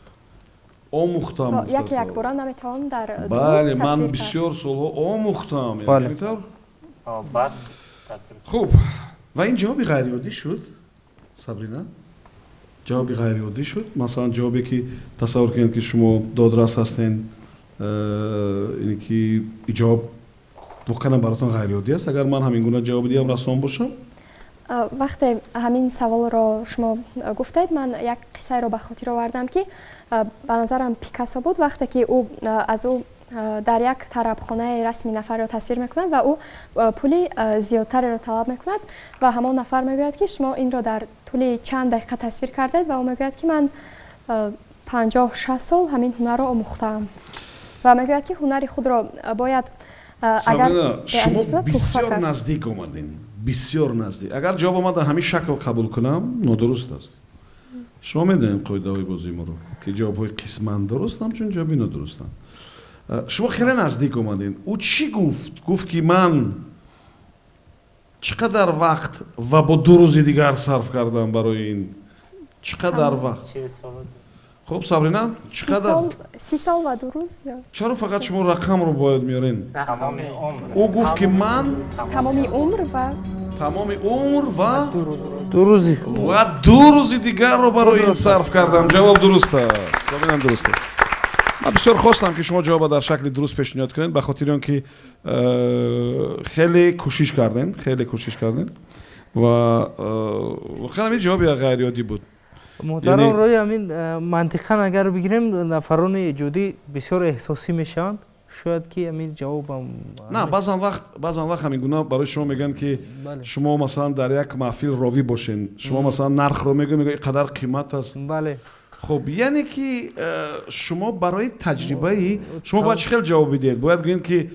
Омӯхтам. Яке якбора наметавон дар Бале, ман бисёр солҳо омӯхтам. Хуб, ва ин ҷавоби ғайриоддӣ шуд, Сабрина, ҷавоби ғайриоддӣ шуд. Масалан, ҷавобе, ки тасаввур кунед, ки шумо додрас ҳастен, ине ки ҷавоб воқеан баротон ғайриоддӣ аст, агар ман ҳамин гуна ҷавоб диҳам, расом бошам. Вақте ҳамин саволро шумо гуфтед, ман як қиссаеро ба хотир овардам, ки ба назарам Пикассо буд, вақте ки ӯ аз ӯ дар як тарабхонаи расми нафарро тасвир мекунад ва ӯ пули зиёдтареро талаб мекунад ва ҳамон нафар мегӯяд, ки шумо инро дар тӯли чанд дақиқа тасвир кардед, ва ӯ мегӯяд, ки ман 50-60 сол ҳамин ҳунарро омӯхтаам, ва мегӯяд, ки ҳунари худро бояд агар шумо бисёр наздик омадем, бисёр наздик. Агар ҷавоб омада ҳамин шакл қабул кунам, нодуруст аст. Шумо медонед қоидаҳои бозии моро, ки ҷавобҳои қисман дуруст ҳамчун ҷавоби нодурустанд. Шумо хеле наздик омадем. Ӯ чӣ гуфт? Гуфт, ки ман чӣ қадар вақт ва бо ду рӯзи дигар сарф кардам барои ин, чӣ қадар вақт? Хуб, Сабрина, чӣ қадар? 30 сол ва 2 рӯз. Чаро фақат шумо рақамро бояд меорен? Ӯ гуфт, ки ман Тамоми умр ва Тамоми умр ва ду рӯзи ва 2 рӯзи дигарро барои ин сарф кардам. Ҷавоб дуруст аст, комилан дуруст аст. Ман бисёр хостам, ки шумо ҷавобро дар шакли дуруст пешниҳод кунед, ба хотири он ки хеле кӯшиш кардем, хеле кӯшиш кардем ва воқеан ҳамин ҷавоби ғайриоддӣ буд. Муҳтарам, рӯи ҳамин мантиқан агар бигирем, нафарони эҷодӣ бисёр эҳсосӣ мешаванд, шояд ки ҳамин ҷавобам. На, баъзан вақт ҳамин гуна барои шумо мегӯянд, ки шумо масалан дар як маҳфил ровӣ бошен, шумо масалан нархро мегӯед, мегӯяд, қадар қимат аст. Хуб, яъне ки шумо барои таҷрибаи шумо бояд чӣ хел ҷавоб бидиҳед? Бояд гӯед, ки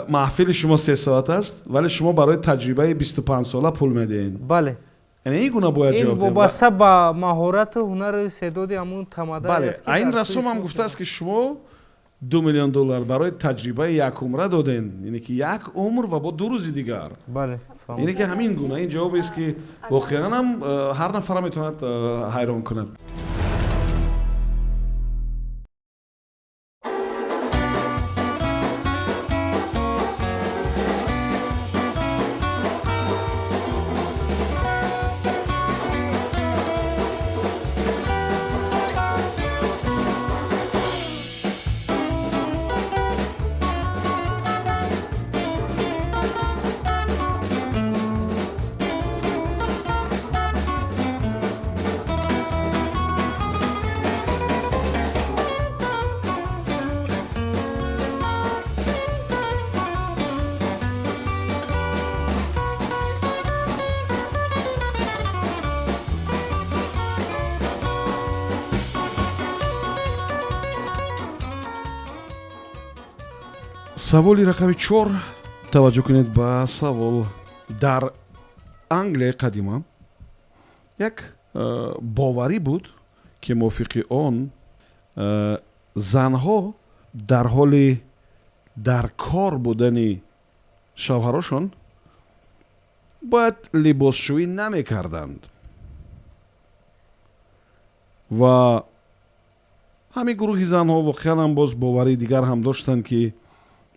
маҳфили шумо 3 соат аст, вале шумо барои таҷрибаи 25сола пул медиҳед. Бале. Яъне ин гуна бояд ин ҷавоб. Вобаста ба маҳорату ҳунару истеъдоди ҳамун тамада. Бале, ин расом ҳам гуфтааст, ки шумо 2 миллион доллар барои таҷрибаи якумра доден, яъне ки як умр ва бо 2 рӯзи дигар. Яъне ки ҳамин гуна ин ҷавобест, ки воқеан ҳам ҳар нафара метавонад ҳайрон кунад. Саволи рақами 4. Таваҷҷӯҳ кунед ба савол. Дар Англияи қадима як боварӣ буд, ки мувофиқи он занҳо дар ҳоли дар кор будани шавҳарошон бояд либосшӯӣ намекарданд ва ҳамин гурӯҳи занҳо воқеан ҳам боз боварии дигар ҳам доштанд, ки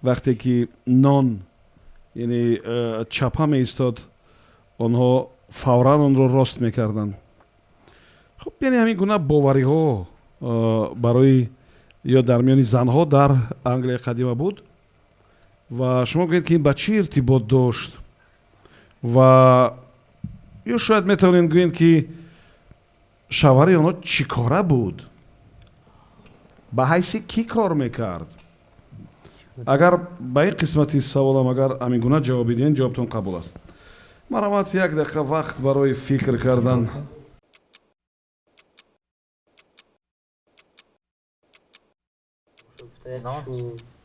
вақте ки нон, яъне чапа меистод, онҳо фавран онро рост мекарданд. Хуб, яъне ҳамин гуна бовариҳо барои Ё дар миёни занҳо дар Англияи қадима буд. Ва шумо гӯед, ки ин ба чӣ иртибот дошт, ва ё шояд метавонед гӯед, ки шавҳари онҳо чӣ кора буд, ба ҳайси кӣ кор мекард. Агар ба ин қисмати саволам агар ҳамин гуна ҷавоб бидиҳед, ҷавобтон қабул аст. Марҳамат, як дақиқа вақт барои фикр кардан.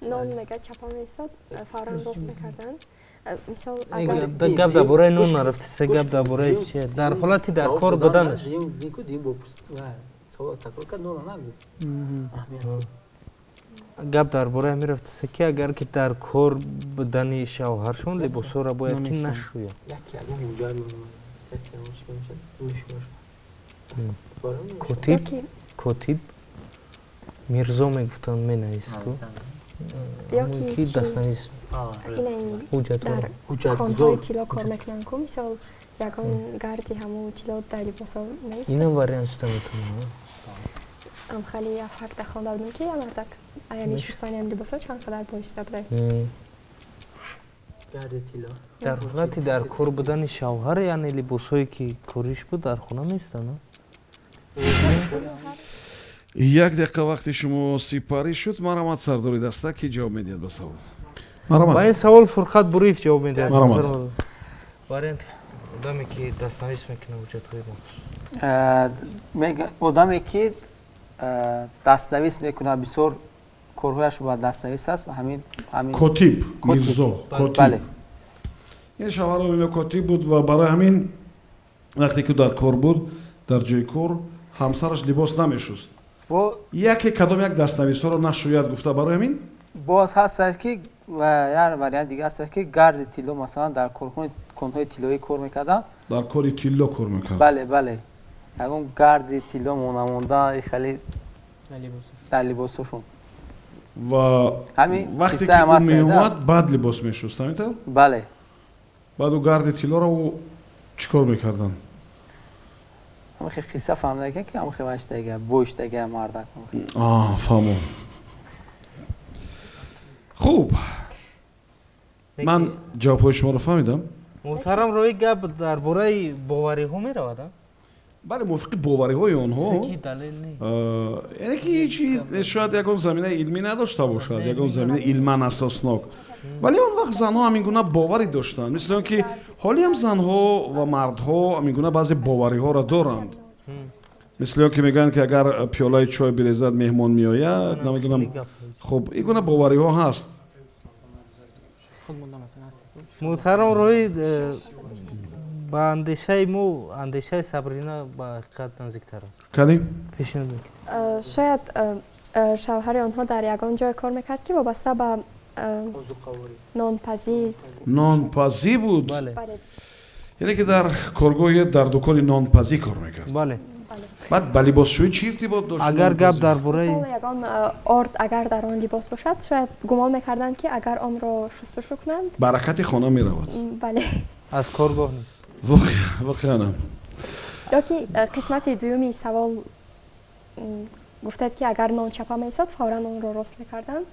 Нон мега чапа меистод, фавран рост мекарданд. Мисол, гап дар бораи нон нарафтиса, гап дар бораи чи, дар ҳолати дар кор буданаш. Гап дар бораи ҳамин рафтиса, ки агар ки дар кор будани шавҳаршон либосҳоро бояд ки нашӯяд. Котиб, котиб Мирзо мегуфтанд, менавист ку ки дастнавис. Ҳуҷҷатгузор тилло кор мекунанд ку, мисол, ягон гарди ҳамун тилло дар либосҳо нест. Инам вариант шуда метавонад. Амхали факта хонда будем, ки мардак аями шустани ам либосҳо чанд қадар боиста буда. Дар ҳолати дар кор будани шавҳар, яъне либосҳое ки кориш буд, дар хона местанд. Як дақиқа вақти шумо сипарӣ шуд. Марҳамат, сардори даста, ки ҷавоб медиҳад ба савол? Марҳамат. Ба ин савол Фурқат Буриев ҷавоб медиҳад. Вариант одаме ки дастнавис мекунад ҳуҷҷатҳои махсус. Одаме ки дастнавис мекунад, бисёр корҳояш ба дастнавис аст, ҳамин. Котиб Мирзо, котиб. Ин шавҳаро котиб буд ва барои ҳамин вақте ки дар кор буд, дар ҷои кор ҳамсараш либос намешуст, яке кадом як дастнависҳоро нашӯяд гуфта, барои ҳамин. Боз ҳастад, ки як вариант дига ҳастад, ки гарди тилло, масалан, дар конҳои тиллоӣ кор мекарданд. Дар кори тилло кор мекард. Бале, бале, ягон гарди тилло монамонда хеле дар либосҳошон. Ва вақте ки ӯ меомад, баъд либос мешуст, ҳамин тавр? Бале. Баъд ӯ гарди тиллоро ӯ чӣ кор мекарданд? Ҳамин қисса фаҳмида, ки ҳамин ваштага боиштага мардак. Фаҳмом. Хуб, ман ҷавобҳои шуморо фаҳмидам. Муҳтарам, рӯи гап дар бораи бовариҳо меравад? Бале, мувофиқи бовариҳои онҳо, яъне ки ҳечи шояд ягон заминаи илмӣ надошта бошад, ягон заминаи илман асоснок, вале он вақт занҳо ҳамин гуна боварӣ доштанд, мисли он ки ҳолиам занҳо ва мардҳо ҳамин гуна баъзе бовариҳоро доранд, мисли он ки мегӯянд, ки агар пиёлаи чой бирезад, меҳмон меояд, намедонам. Хуб, ин гуна бовариҳо ҳаст. Муҳтарам, рӯи ба андешаи мо андешаи Сабрина ба ҳақиқат наздиктар аст. Кани. Пешниҳод мекунем. Шояд шавҳари онҳо дар ягон ҷой кор мекард, ки вобаста ба нонпазӣ. Нонпазӣ буд, яъне ки дар коргоҳе, дар дукони нонпазӣ кор мекард. Бале. Баъд ба либосшӯӣ чӣ иртибот дошт? Агар гап дар бораи ягон орд агар дар он либос бошад, шояд гумон мекарданд, ки агар онро шустушу кунанд, баракати хона меравад. Бале. Аз коргоҳ нест. Воқеанам. Ё ки қисмати дуюми савол гуфтед, ки агар нон чапа меистод, фавран онро рост мекарданд,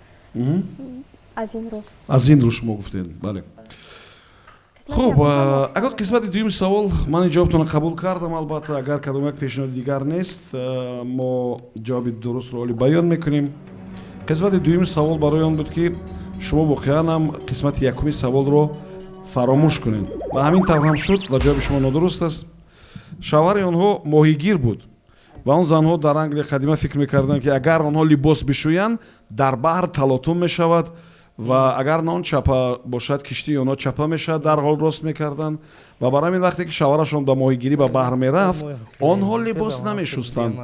аз ин рӯ. Аз ин рӯ шумо гуфтед, бале. Хуб, агар қисмати дуюми савол, ман ин ҷавобтонро қабул кардам. Албатта, агар кадом як пешниҳоди дигар нест, мо ҷавоби дурустро оли баён мекунем. Қисмати дуюми савол барои он буд, ки шумо воқеанам қисмати якуми саволро фаромӯш кунед, ва ҳамин тавр ҳам шуд ва ҷавоби шумо нодуруст аст. Шавҳари онҳо моҳигир буд ва он занҳо дар Англия қадима фикр мекарданд, ки агар онҳо либос бишӯянд, дар баҳр талотум мешавад ва агар нон чапа бошад, киштии онҳо чапа мешавад, дарҳол рост мекарданд. Ва барои ҳамин вақте ки шавҳарашон ба моҳигирӣ ба баҳр мерафт, онҳо либос намешустанд.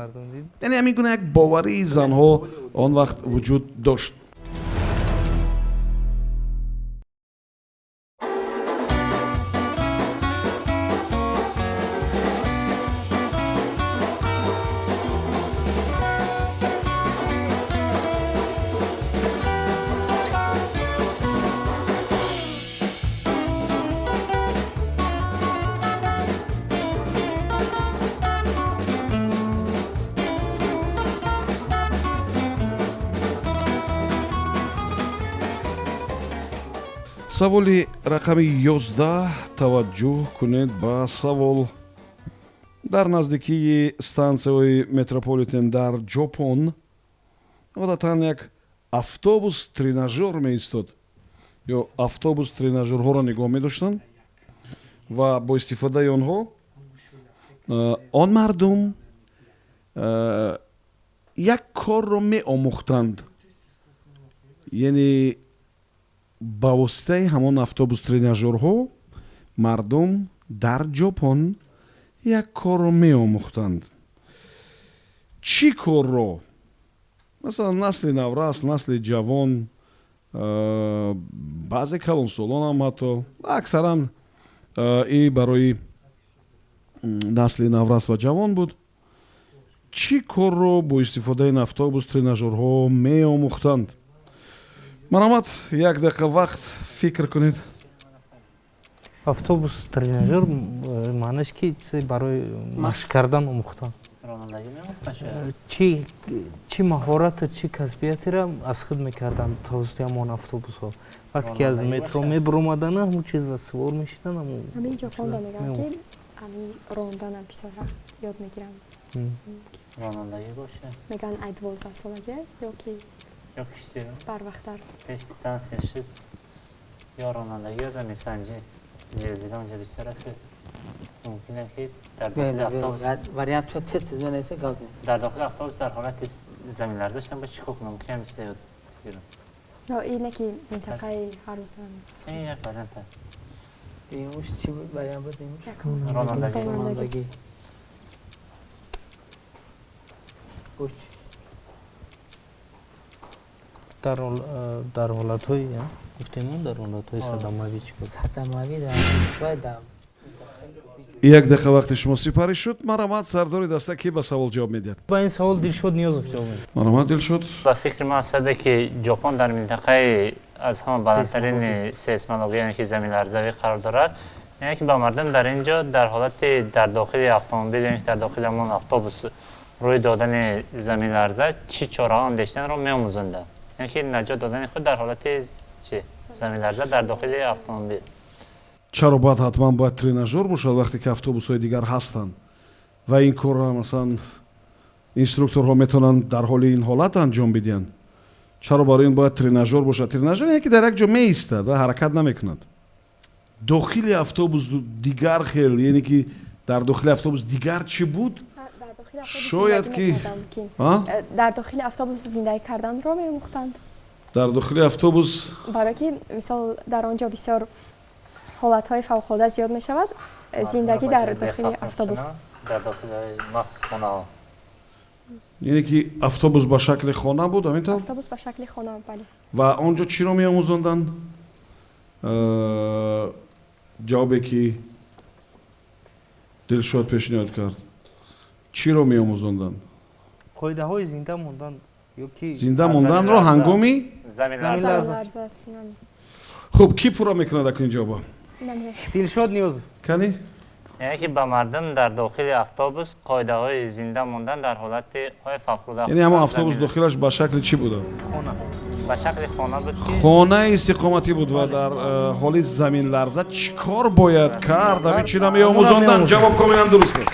Яъне ҳамин гуна як боварии занҳо он вақт вуҷуд дошт. Саволи рақами 11. Таваҷҷӯҳ кунед ба савол. Дар наздикии стансияҳои метрополитен дар Ҷопон одатан як автобус тренажёр меистод ё автобус тренажёрҳоро нигоҳ медоштанд ва бо истифодаи онҳо он мардум як корро меомӯхтанд, яъне ба воситаи ҳамон автобус тренажёрҳо мардум дар Ҷопон як корро меомӯхтанд. Чӣ корро? Масалан, насли наврас, насли ҷавон, баъзе калонсолонам, ҳатто аксаран и барои насли наврас ва ҷавон буд. Чӣ корро бо истифодаи ин автобус тренажёрҳо меомӯхтанд? Марҳамат, як дақиқа вақт, фикр кунед. Автобус тренажёр маънаш ки чизе барои машқ кардан омӯхтан. Ронандагӣ меомӯхтан шояд. Чӣ маҳорату чӣ касбиятеро аз худ мекарданд тавассути ҳамон автобусҳо, вақте ки аз Ронандагӣ метро бошад. мебуромаданд, ҳамун чиза сувор мешиданд, ҳамун Ҳамин Ҷопонда мегӯянд, ки меомӯхт. Ҳамин рондана бисёр вақт ёд мегиранд. Ронандагӣ бошад. Мегӯянд, ай 12-солагӣ ё ки ё киштиро барвақттар. Пеш стансия шуд, ё ронандагӣ, ё заминсанҷӣ. Зилзила онҷа бисёр аст, ки мумкин аст, ки дар дохили автобус Вариант тез тез менависа, гап зан. Дар дохили автобус дар ҳолати заминларза доштан бояд чӣ кор кунам, мумкин ҳамин чиза ёд гирам. Ине ки минтақаи ҳаррӯза. Ин як вариант аст. Дуюмуш чӣ буд? Вариант буд дуюмуш? Ронандагӣ. Ронандагӣ. Бош. Дар ҳолатҳои гуфтем, дар ҳолатҳои садамавӣ чӣ кор? Садамавӣ дар бояд дар Як дақиқа вақти шумо сипарӣ шуд. Марҳамат, сардори даста, ки ба савол ҷавоб медиҳад? Ба ин савол Дилшод Ниёзов ҷавоб медиҳад. Марҳамат, Дилшод. Ба фикри ман, сабабе ки Ҷопон дар минтақаи аз ҳама баландтарини сейсмология, яъне ки заминларзавӣ қарор дорад, яъне ки ба мардум дар ин ҷо дар ҳолати дар дохили автомобил, яъне ки дар дохили ҳамон автобус рӯй додани заминларза чӣ чораҳо андешиданро меомӯзонданд, яъне ки наҷот додани худ дар ҳолати чи заминларза дар дохили автомобил. Чаро бояд ҳатман бояд тренажёр бошад, вақте ки автобусҳои дигар ҳастанд ва ин корро, масалан, инструкторҳо метавонанд дар ҳоли ин ҳолат анҷом бидиҳанд? Чаро барои ин бояд тренажёр бошад? Тренажёр яке дар як ҷо меистад ва ҳаракат намекунад. Дохили автобус дигар хел, яъне ки дар дохили автобус дигар чӣ буд? Шояд ки Дар дохили автобус зиндагӣ карданро меомӯхтанд. Дар дохили автобус. Барое ки, мисол, дар он ҷо бисёр ҳолатҳои фавқулода зиёд мешавад, зиндагӣ дар дохили автобус. Дар дохили махсус хонаҳо. Яъне ки автобус ба шакли хона буд, ҳамин тавр? Автобус ба шакли хона, бале. Ва он ҷо чиро меомӯзонданд? Ҷавобе ки Дилшод пешниҳод кард, чиро меомӯзонданд? Қоидаҳои зинда мондан ё ки Зинда монданро ҳангоми заминларза. Хуб, кӣ пурра мекунад акнун ҷавоба? Дилшод Ниёзов. Кани. Яъне ки ба мардум дар дохили автобус қоидаҳои зинда мондан дар ҳолати ҳои фавқулода. Яъне ҳамон автобус дохилаш ба шакли чӣ буда? Хона. Ба шакли хона буд ки Хонаи истиқоматӣ буд ва дар ҳоли заминларза чӣ кор бояд кард, ҳамин чиро меомӯзонданд. Ҷавоб комилан дуруст аст.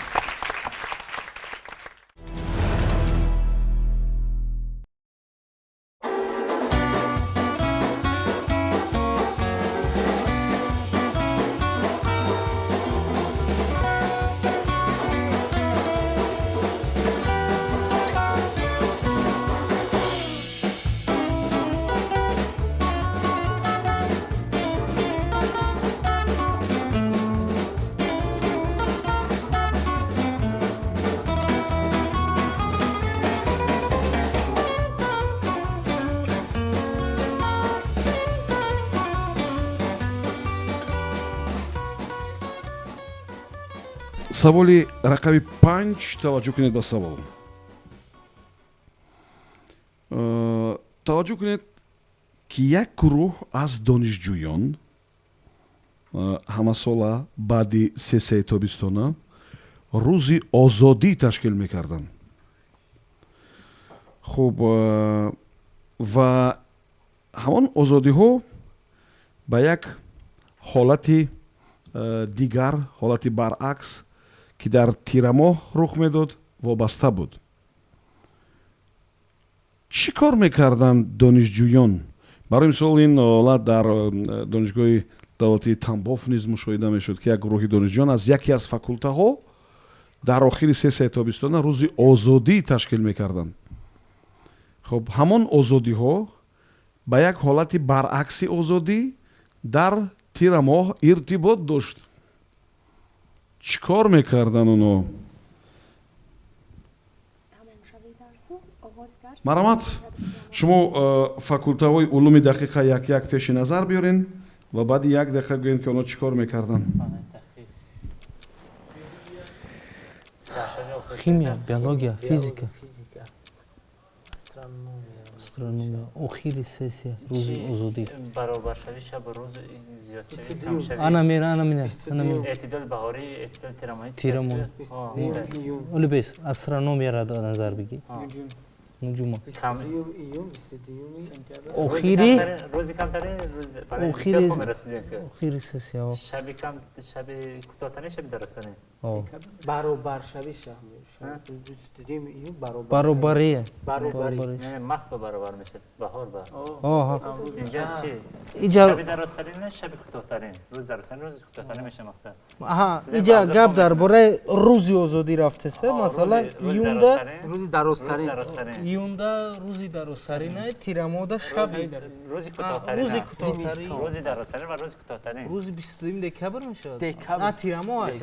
Саволи рақами 5. Таваҷҷӯҳ кунед ба савол. Таваҷҷӯҳ кунед, ки як гурӯҳ аз донишҷӯён ҳамасола баъди сессияи тобистона рӯзи озодӣ ташкил мекарданд. Хуб, ва ҳамон озодиҳо Ба як ҳолати дигар, ҳолати баръакс, ки дар тирамоҳ рух медод, вобаста буд. Чӣ кор мекарданд донишҷӯён? Барои мисол, ин ҳолат дар донишгоҳи давлатии Тамбов низ мушоҳида мешуд, ки як гурӯҳи донишҷӯён аз яке аз факултаҳо дар охири сессияи тобистона рӯзи озодӣ ташкил мекарданд. Хуб, ҳамон озодиҳо ба як ҳолати баръакси озодӣ дар тирамоҳ иртибот дошт. Чӣ кор мекарданд онҳо? Марҳамат, шумо факултаҳои улуми дақиқа як як пеши назар биёрен ва баъди як дақиқа гӯем, ки онҳо чӣ кор мекарданд. Химия, биология, физика, астрономия. Охири сессия, рӯзи озодӣ. Баробаршавӣ шабу рӯз, зиёдшавӣ, камшавӣ. Ана мера, ана мина, ана мина. Эътидоли баҳорӣ, эътидоли тирамоҳӣ. Тирамоҳ. Оли бес, астрономияро дар назар бигир. Нуҷума. Охири рӯзи камтарин. Охири сессия. Шаби кам, шаби кӯтоҳтарин, шаби дарозтарин. Баробаршавӣ. Баробария. Маҳт ба баробар мешад, баҳор ба. Инҷа чи? Иҷа шаби дарозтарин, шаби кӯтоҳтарин, рӯз дарозтарин, рӯзи кӯтоҳтарин меша мақсад. Аҳа, иҷа гап дар бораи рӯзи озодӣ рафтеса. Масалан, июнда рӯзи дарозтарин. Июнда рӯзи дарозтарина, тирамоҳда шаби рӯзи кӯтоҳтарин. Рӯзи кӯтоҳтарин. Рӯзи дарозтарин ва рӯзи кӯтоҳтарин. Рӯзи 22 декабр мешавад. На, тирамоҳ аст.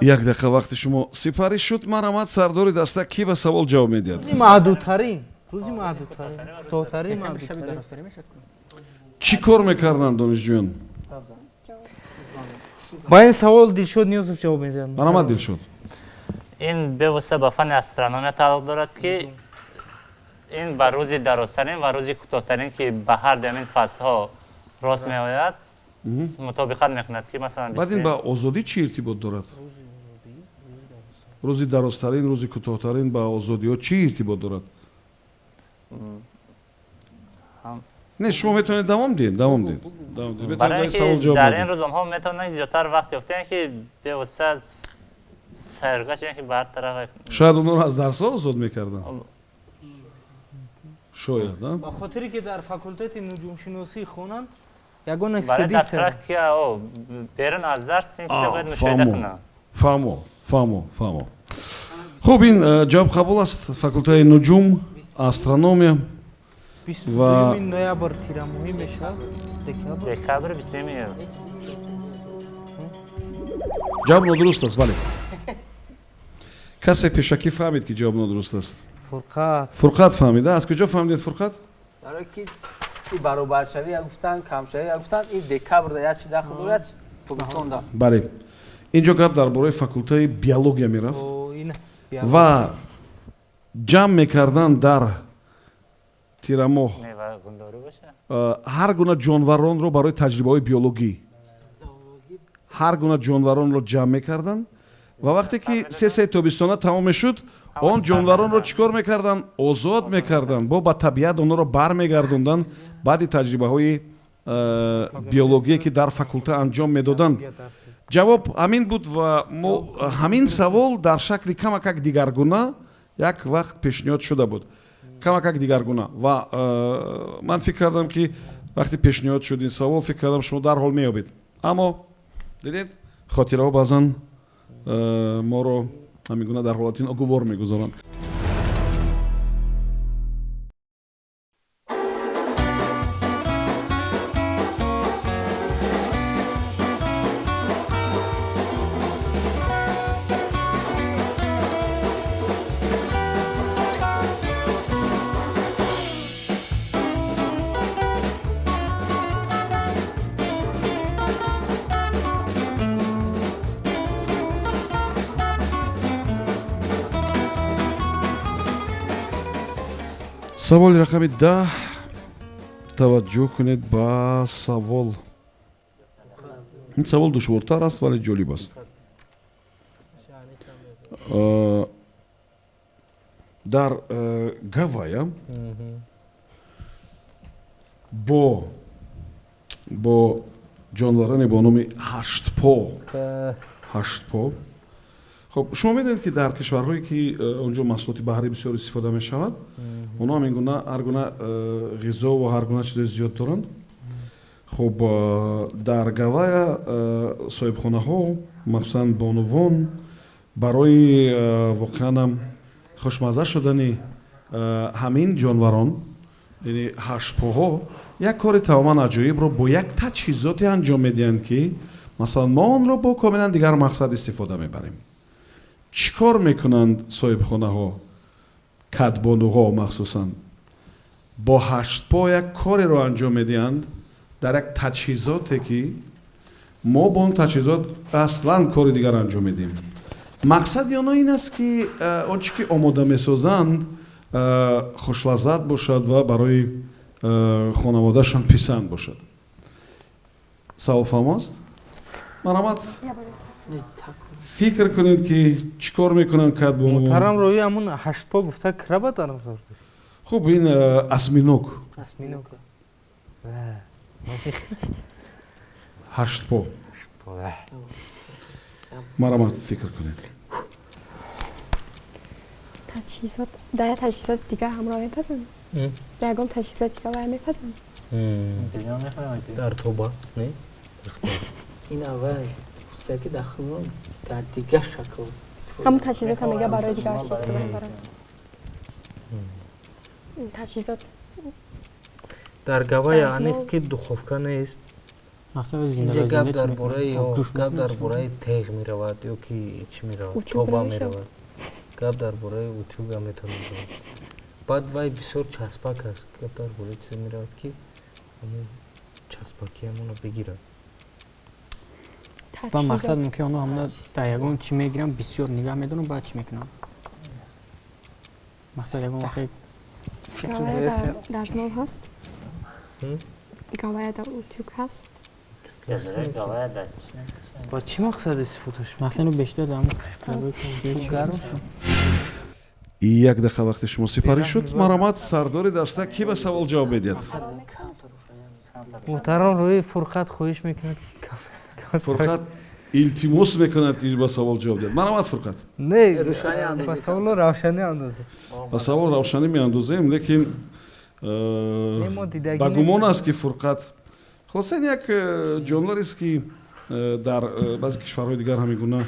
Як дақиқа вақти шумо сипарӣ шуд. Марҳамат, сардори даста, кӣ ба савол ҷавоб медиҳад? Рӯзи маъдудтарин, рӯзи маъдудтарин, кӯтоҳтарин, маъдудтарин. Чӣ кор мекарданд донишҷӯён? Ба ин савол Дилшод Ниёзов ҷавоб медиҳад. Марҳамат, Дилшод. Ин бевосита ба фанни астрономия тааллуқ дорад, ки ин ба рӯзи дарозтарин ва рӯзи кӯтоҳтарин, ки ба ҳар ду ҳамин фаслҳо рост меояд, мутобиқат мекунад, ки масалан Баъд ин ба озодӣ чӣ иртибот дорад? Рӯзи дарозтарин, рӯзи кӯтоҳтарин ба озодиҳо чӣ иртибот дорад? Не, шумо метавонед давом диҳед, давом диҳед. Барои ки дар ин рӯз онҳо метавонанд зиёдтар вақт ёфтаянд, ки бевосита сайргашт, ки ба ҳар тараф. Шояд онҳоро аз дарсҳо озод мекарданд, шояд. Ба хотире ки дар факултети нуҷумшиносӣ хонанд, ягон экспедитсия. Практика берун аз дарс ин чиза бояд мушоҳида кунанд. Фаҳмо, фаҳмо, фаҳмо. Хуб, ин ҷавоб қабул аст. Факултаи нуҷум, астрономия. 22 ноябр тирамоҳӣ мешавад. Декабр, 22 июн. Ҷавоб нодуруст аст. Бале, касе пешакӣ фаҳмид, ки ҷавоб нодуруст аст? Фурқат. Фурқат фаҳмида. Аз куҷо фаҳмидед, Фурқат? Барои ки и баробаршавӣ як гуфтанд, камшавӣ як гуфтанд, и декабрда як чи дахл дорад, тобистонда. Бале, ин ҷо гап дар бораи факултаи биология мерафт ва ҷамъ мекарданд дар тирамоҳ ҳар гуна ҷонваронро барои таҷрибаҳои биологӣ. Ҳар гуна ҷонваронро ҷамъ мекарданд ва вақте ки сессияи тобистона тамом мешуд, он ҷонваронро чӣ кор мекарданд? Озод мекарданд, бо ба табиат онҳоро бармегардонданд баъди таҷрибаҳои биологие, ки дар факулта анҷом медоданд. Ҷавоб ҳамин буд ва мо ҳамин савол дар шакли камакак дигаргуна як вақт пешниҳод шуда буд, камакак дигаргуна. Ва ман фикр кардам, ки вақте пешниҳод шуд ин савол, фикр кардам, шумо дарҳол меёбед. Аммо дидед, хотираҳо баъзан моро ҳамин гуна дар ҳолати ногувор мегузоранд. Саволи рақами 10. Таваҷҷӯҳ кунед ба савол. Ин савол душвортар аст, вале ҷолиб аст. Дар Гавайя бо Бо ҷонвароне бо номи ҳаштпо. Ҳаштпо. Хуб, шумо медонед, ки дар кишварҳое, ки он ҷо маҳсулоти баҳрӣ бисёр истифода мешавад, онҳо ҳам ин гуна ҳар гуна ғизо ва ҳар гуна чизои зиёд доранд. Хуб, дар Гавая соҳибхонаҳо, махсусан бонувон, барои воқеанам хушмазза шудани ҳамин ҷонварон, яъне ҳаштпоҳо, як кори тамоман аҷоибро бо як таҷҳизоте анҷом медиҳанд, ки масалан мо онро бо комилан дигар мақсад истифода мебарем. Чӣ кор мекунанд соҳибхонаҳо, кадбонуҳо махсусан? Бо ҳаштпо як кореро анҷом медиҳанд дар як таҷҳизоте, ки мо бо он таҷҳизот аслан кори дигар анҷом медиҳем. Мақсади онҳо ин аст, ки он чӣ ки омода месозанд, хушлаззат бошад ва барои хонаводаашон писанд бошад. Савол фаҳмост? Марҳамат, фикр кунед, ки чӣ кор мекунанд кадбонуҳо. Муҳтарам Роӣ, ҳамун ҳаштпо гуфта, краба дар назар доред? Хуб, ин осьминог. Осьминог. Ҳаштпо. Марҳамат, фикр кунед. Таҷҳизот дар як таҷҳизоти дигар ҳамроҳ мепазанд, дар ягон таҷҳизоти дигар вая мепазанд. Дар тоба не? Ин аввал хусусия, ки дар худмон дар дигар шакл истифода. Ҳамун таҷҳизота мега, барои дигар чиз истифода мебаранд таҷҳизот. Дар Гавая аниқ ки духовка нест. Инҷа гап дар бораи гап дар бораи теғ меравад ё ки чӣ меравад, тоба меравад, гап дар бораи утюга метавонад равад. Баъд вай бисёр часпак аст. Гап дар бораи чизе меравад, ки ҳамун часпакӣ ҳамонро бигирад. Ба мақсад мумкин онҳо ҳамона дар ягон чӣ мегиранд, бисёр нигаҳ медоранд, баъд чӣ мекунанд? Мақсад ягон вақте. Дарзмол ҳаст, Гавая дар утюг ҳаст. Ба чӣ мақсад истифодаш? Мақсад бештар дар гарм. Як дақиқа вақти шумо сипарӣ шуд. Марҳамат, сардори даста, кӣ ба савол ҷавоб медиҳад? Муҳтарам Роӣ, Фурқат хоҳиш мекунад, ки Фурқат илтимос мекунад, ки ба савол ҷавоб диҳад. Марҳамат, Фурқат. Не, ба саволо равшанӣ андозем. Ба савол равшанӣ меандозем, лекин ба гумон аст, ки Фурқат, хулоса, ин як ҷонварест, ки дар баъзе кишварҳои дигар ҳамин гуна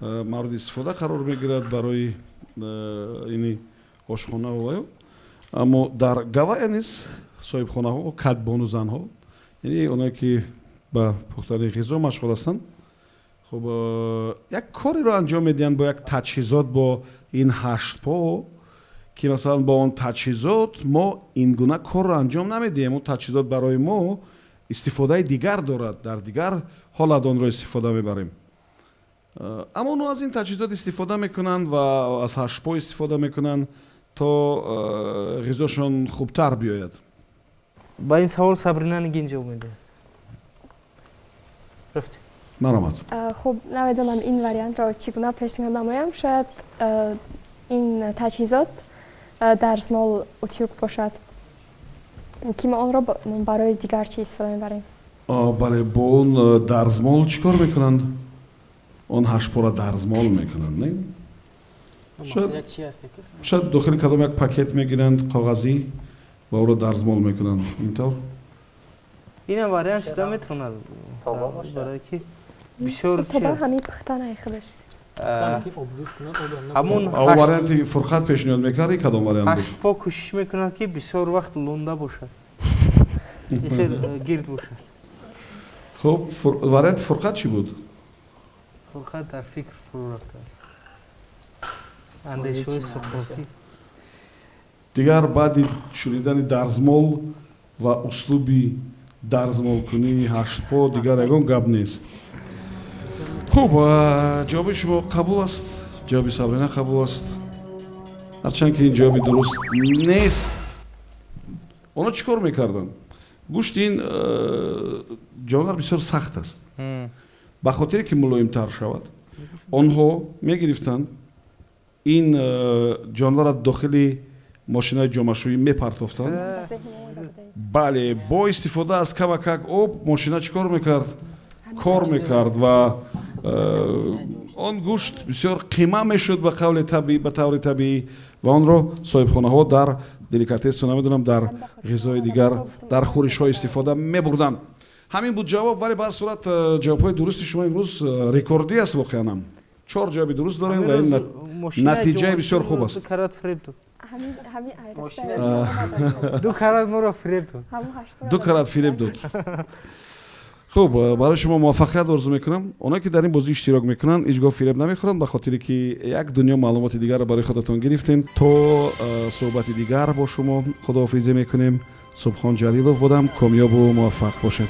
мавриди истифода қарор мегирад барои ини ошхона ва, аммо дар Гавая низ соҳибхонаҳо, кадбону занҳо, яъне оное ки ба пухтани ғизо машғул ҳастанд, хуб, як кореро анҷом медиҳанд бо як таҷҳизот, бо ин ҳаштпо, ки масалан бо он таҷҳизот мо ин гуна корро анҷом намедиҳем. Он таҷҳизот барои мо истифодаи дигар дорад, дар дигар ҳолат онро истифода мебарем, аммо онҳо аз ин таҷҳизот истифода мекунанд ва аз ҳаштпо истифода мекунанд, то ғизошон хубтар биёяд. Ба ин савол Сабрина Нигин ҷавоб медиҳад. Рафтем. Марҳамат. Хуб, намедонам, ин вариантро чӣ гуна пешниҳод намоям. Шояд ин таҷҳизот дарзмол, утюг бошад, ки мо онро барои дигар чиз истифода мебарем. Бале, бо он дарзмол чӣ кор мекунанд? Он ҳаштпора дарзмол мекунанд, не? Шояд дохили кадом як пакет мегиранд коғазӣ ва ӯро дарзмол мекунанд, интавр. Инам вариант шуда метавонад, барое ки бисёр тоба ҳамин пухтанаи худаш. Ҳамун варианти Фурқат пешниҳод мекард, кадом вариант буд? Ҳаштпо кӯшиш мекунад, ки бисёр вақт лунда бошад, хел гирд бошад. Хуб, варианти Фурқат чӣ буд? Фурқат дар фикр фурӯ рафтааст, андешаҳои суқротӣ. Дигар баъди шунидани дарзмол ва услуби дарзмолкунии ҳаштпо дигар ягон гап нест. Хуб, ҷавоби шумо қабул аст, ҷавоби Сабрина қабул аст, ҳарчанд ки ин ҷавоби дуруст нест. Онҳо чӣ кор мекарданд? Гӯшти ин ҷонвар бисёр сахт аст. Ба хотире ки мулоимтар шавад, онҳо мегирифтанд ин ҷонварро, дохили Мошинаи ҷомашӯӣ мепартофтанд. Бале, бо истифода аз камакак об мошина чӣ кор мекард? Кор мекард ва он гӯшт бисёр қима мешуд, ба қавли табиӣ, ба таври табиӣ, ва онро соҳибхонаҳо дар деликатесу, намедонам, дар ғизои дигар, дар хӯришҳо истифода мебурданд. Ҳамин буд ҷавоб, вале ба ҳар сурат ҷавобҳои дурусти шумо имрӯз рекордӣ аст. Воқеанам чор ҷавоби дуруст дорем ва ин натиҷаи бисёр хуб аст. Ду карат моро фиреб дод. Ду карат фиреб дод. Хуб, барои шумо муваффақият орзу мекунам. Оное ки дар ин бозӣ иштирок мекунанд, ҳеҷ гоҳ фиреб намехӯранд, ба хотире ки як дунё маълумоти дигарро барои худатон гирифтем. То суҳбати дигар бо шумо худоҳофизӣ мекунем. Субҳон Ҷалилов будам. Комёбу муваффақ бошед.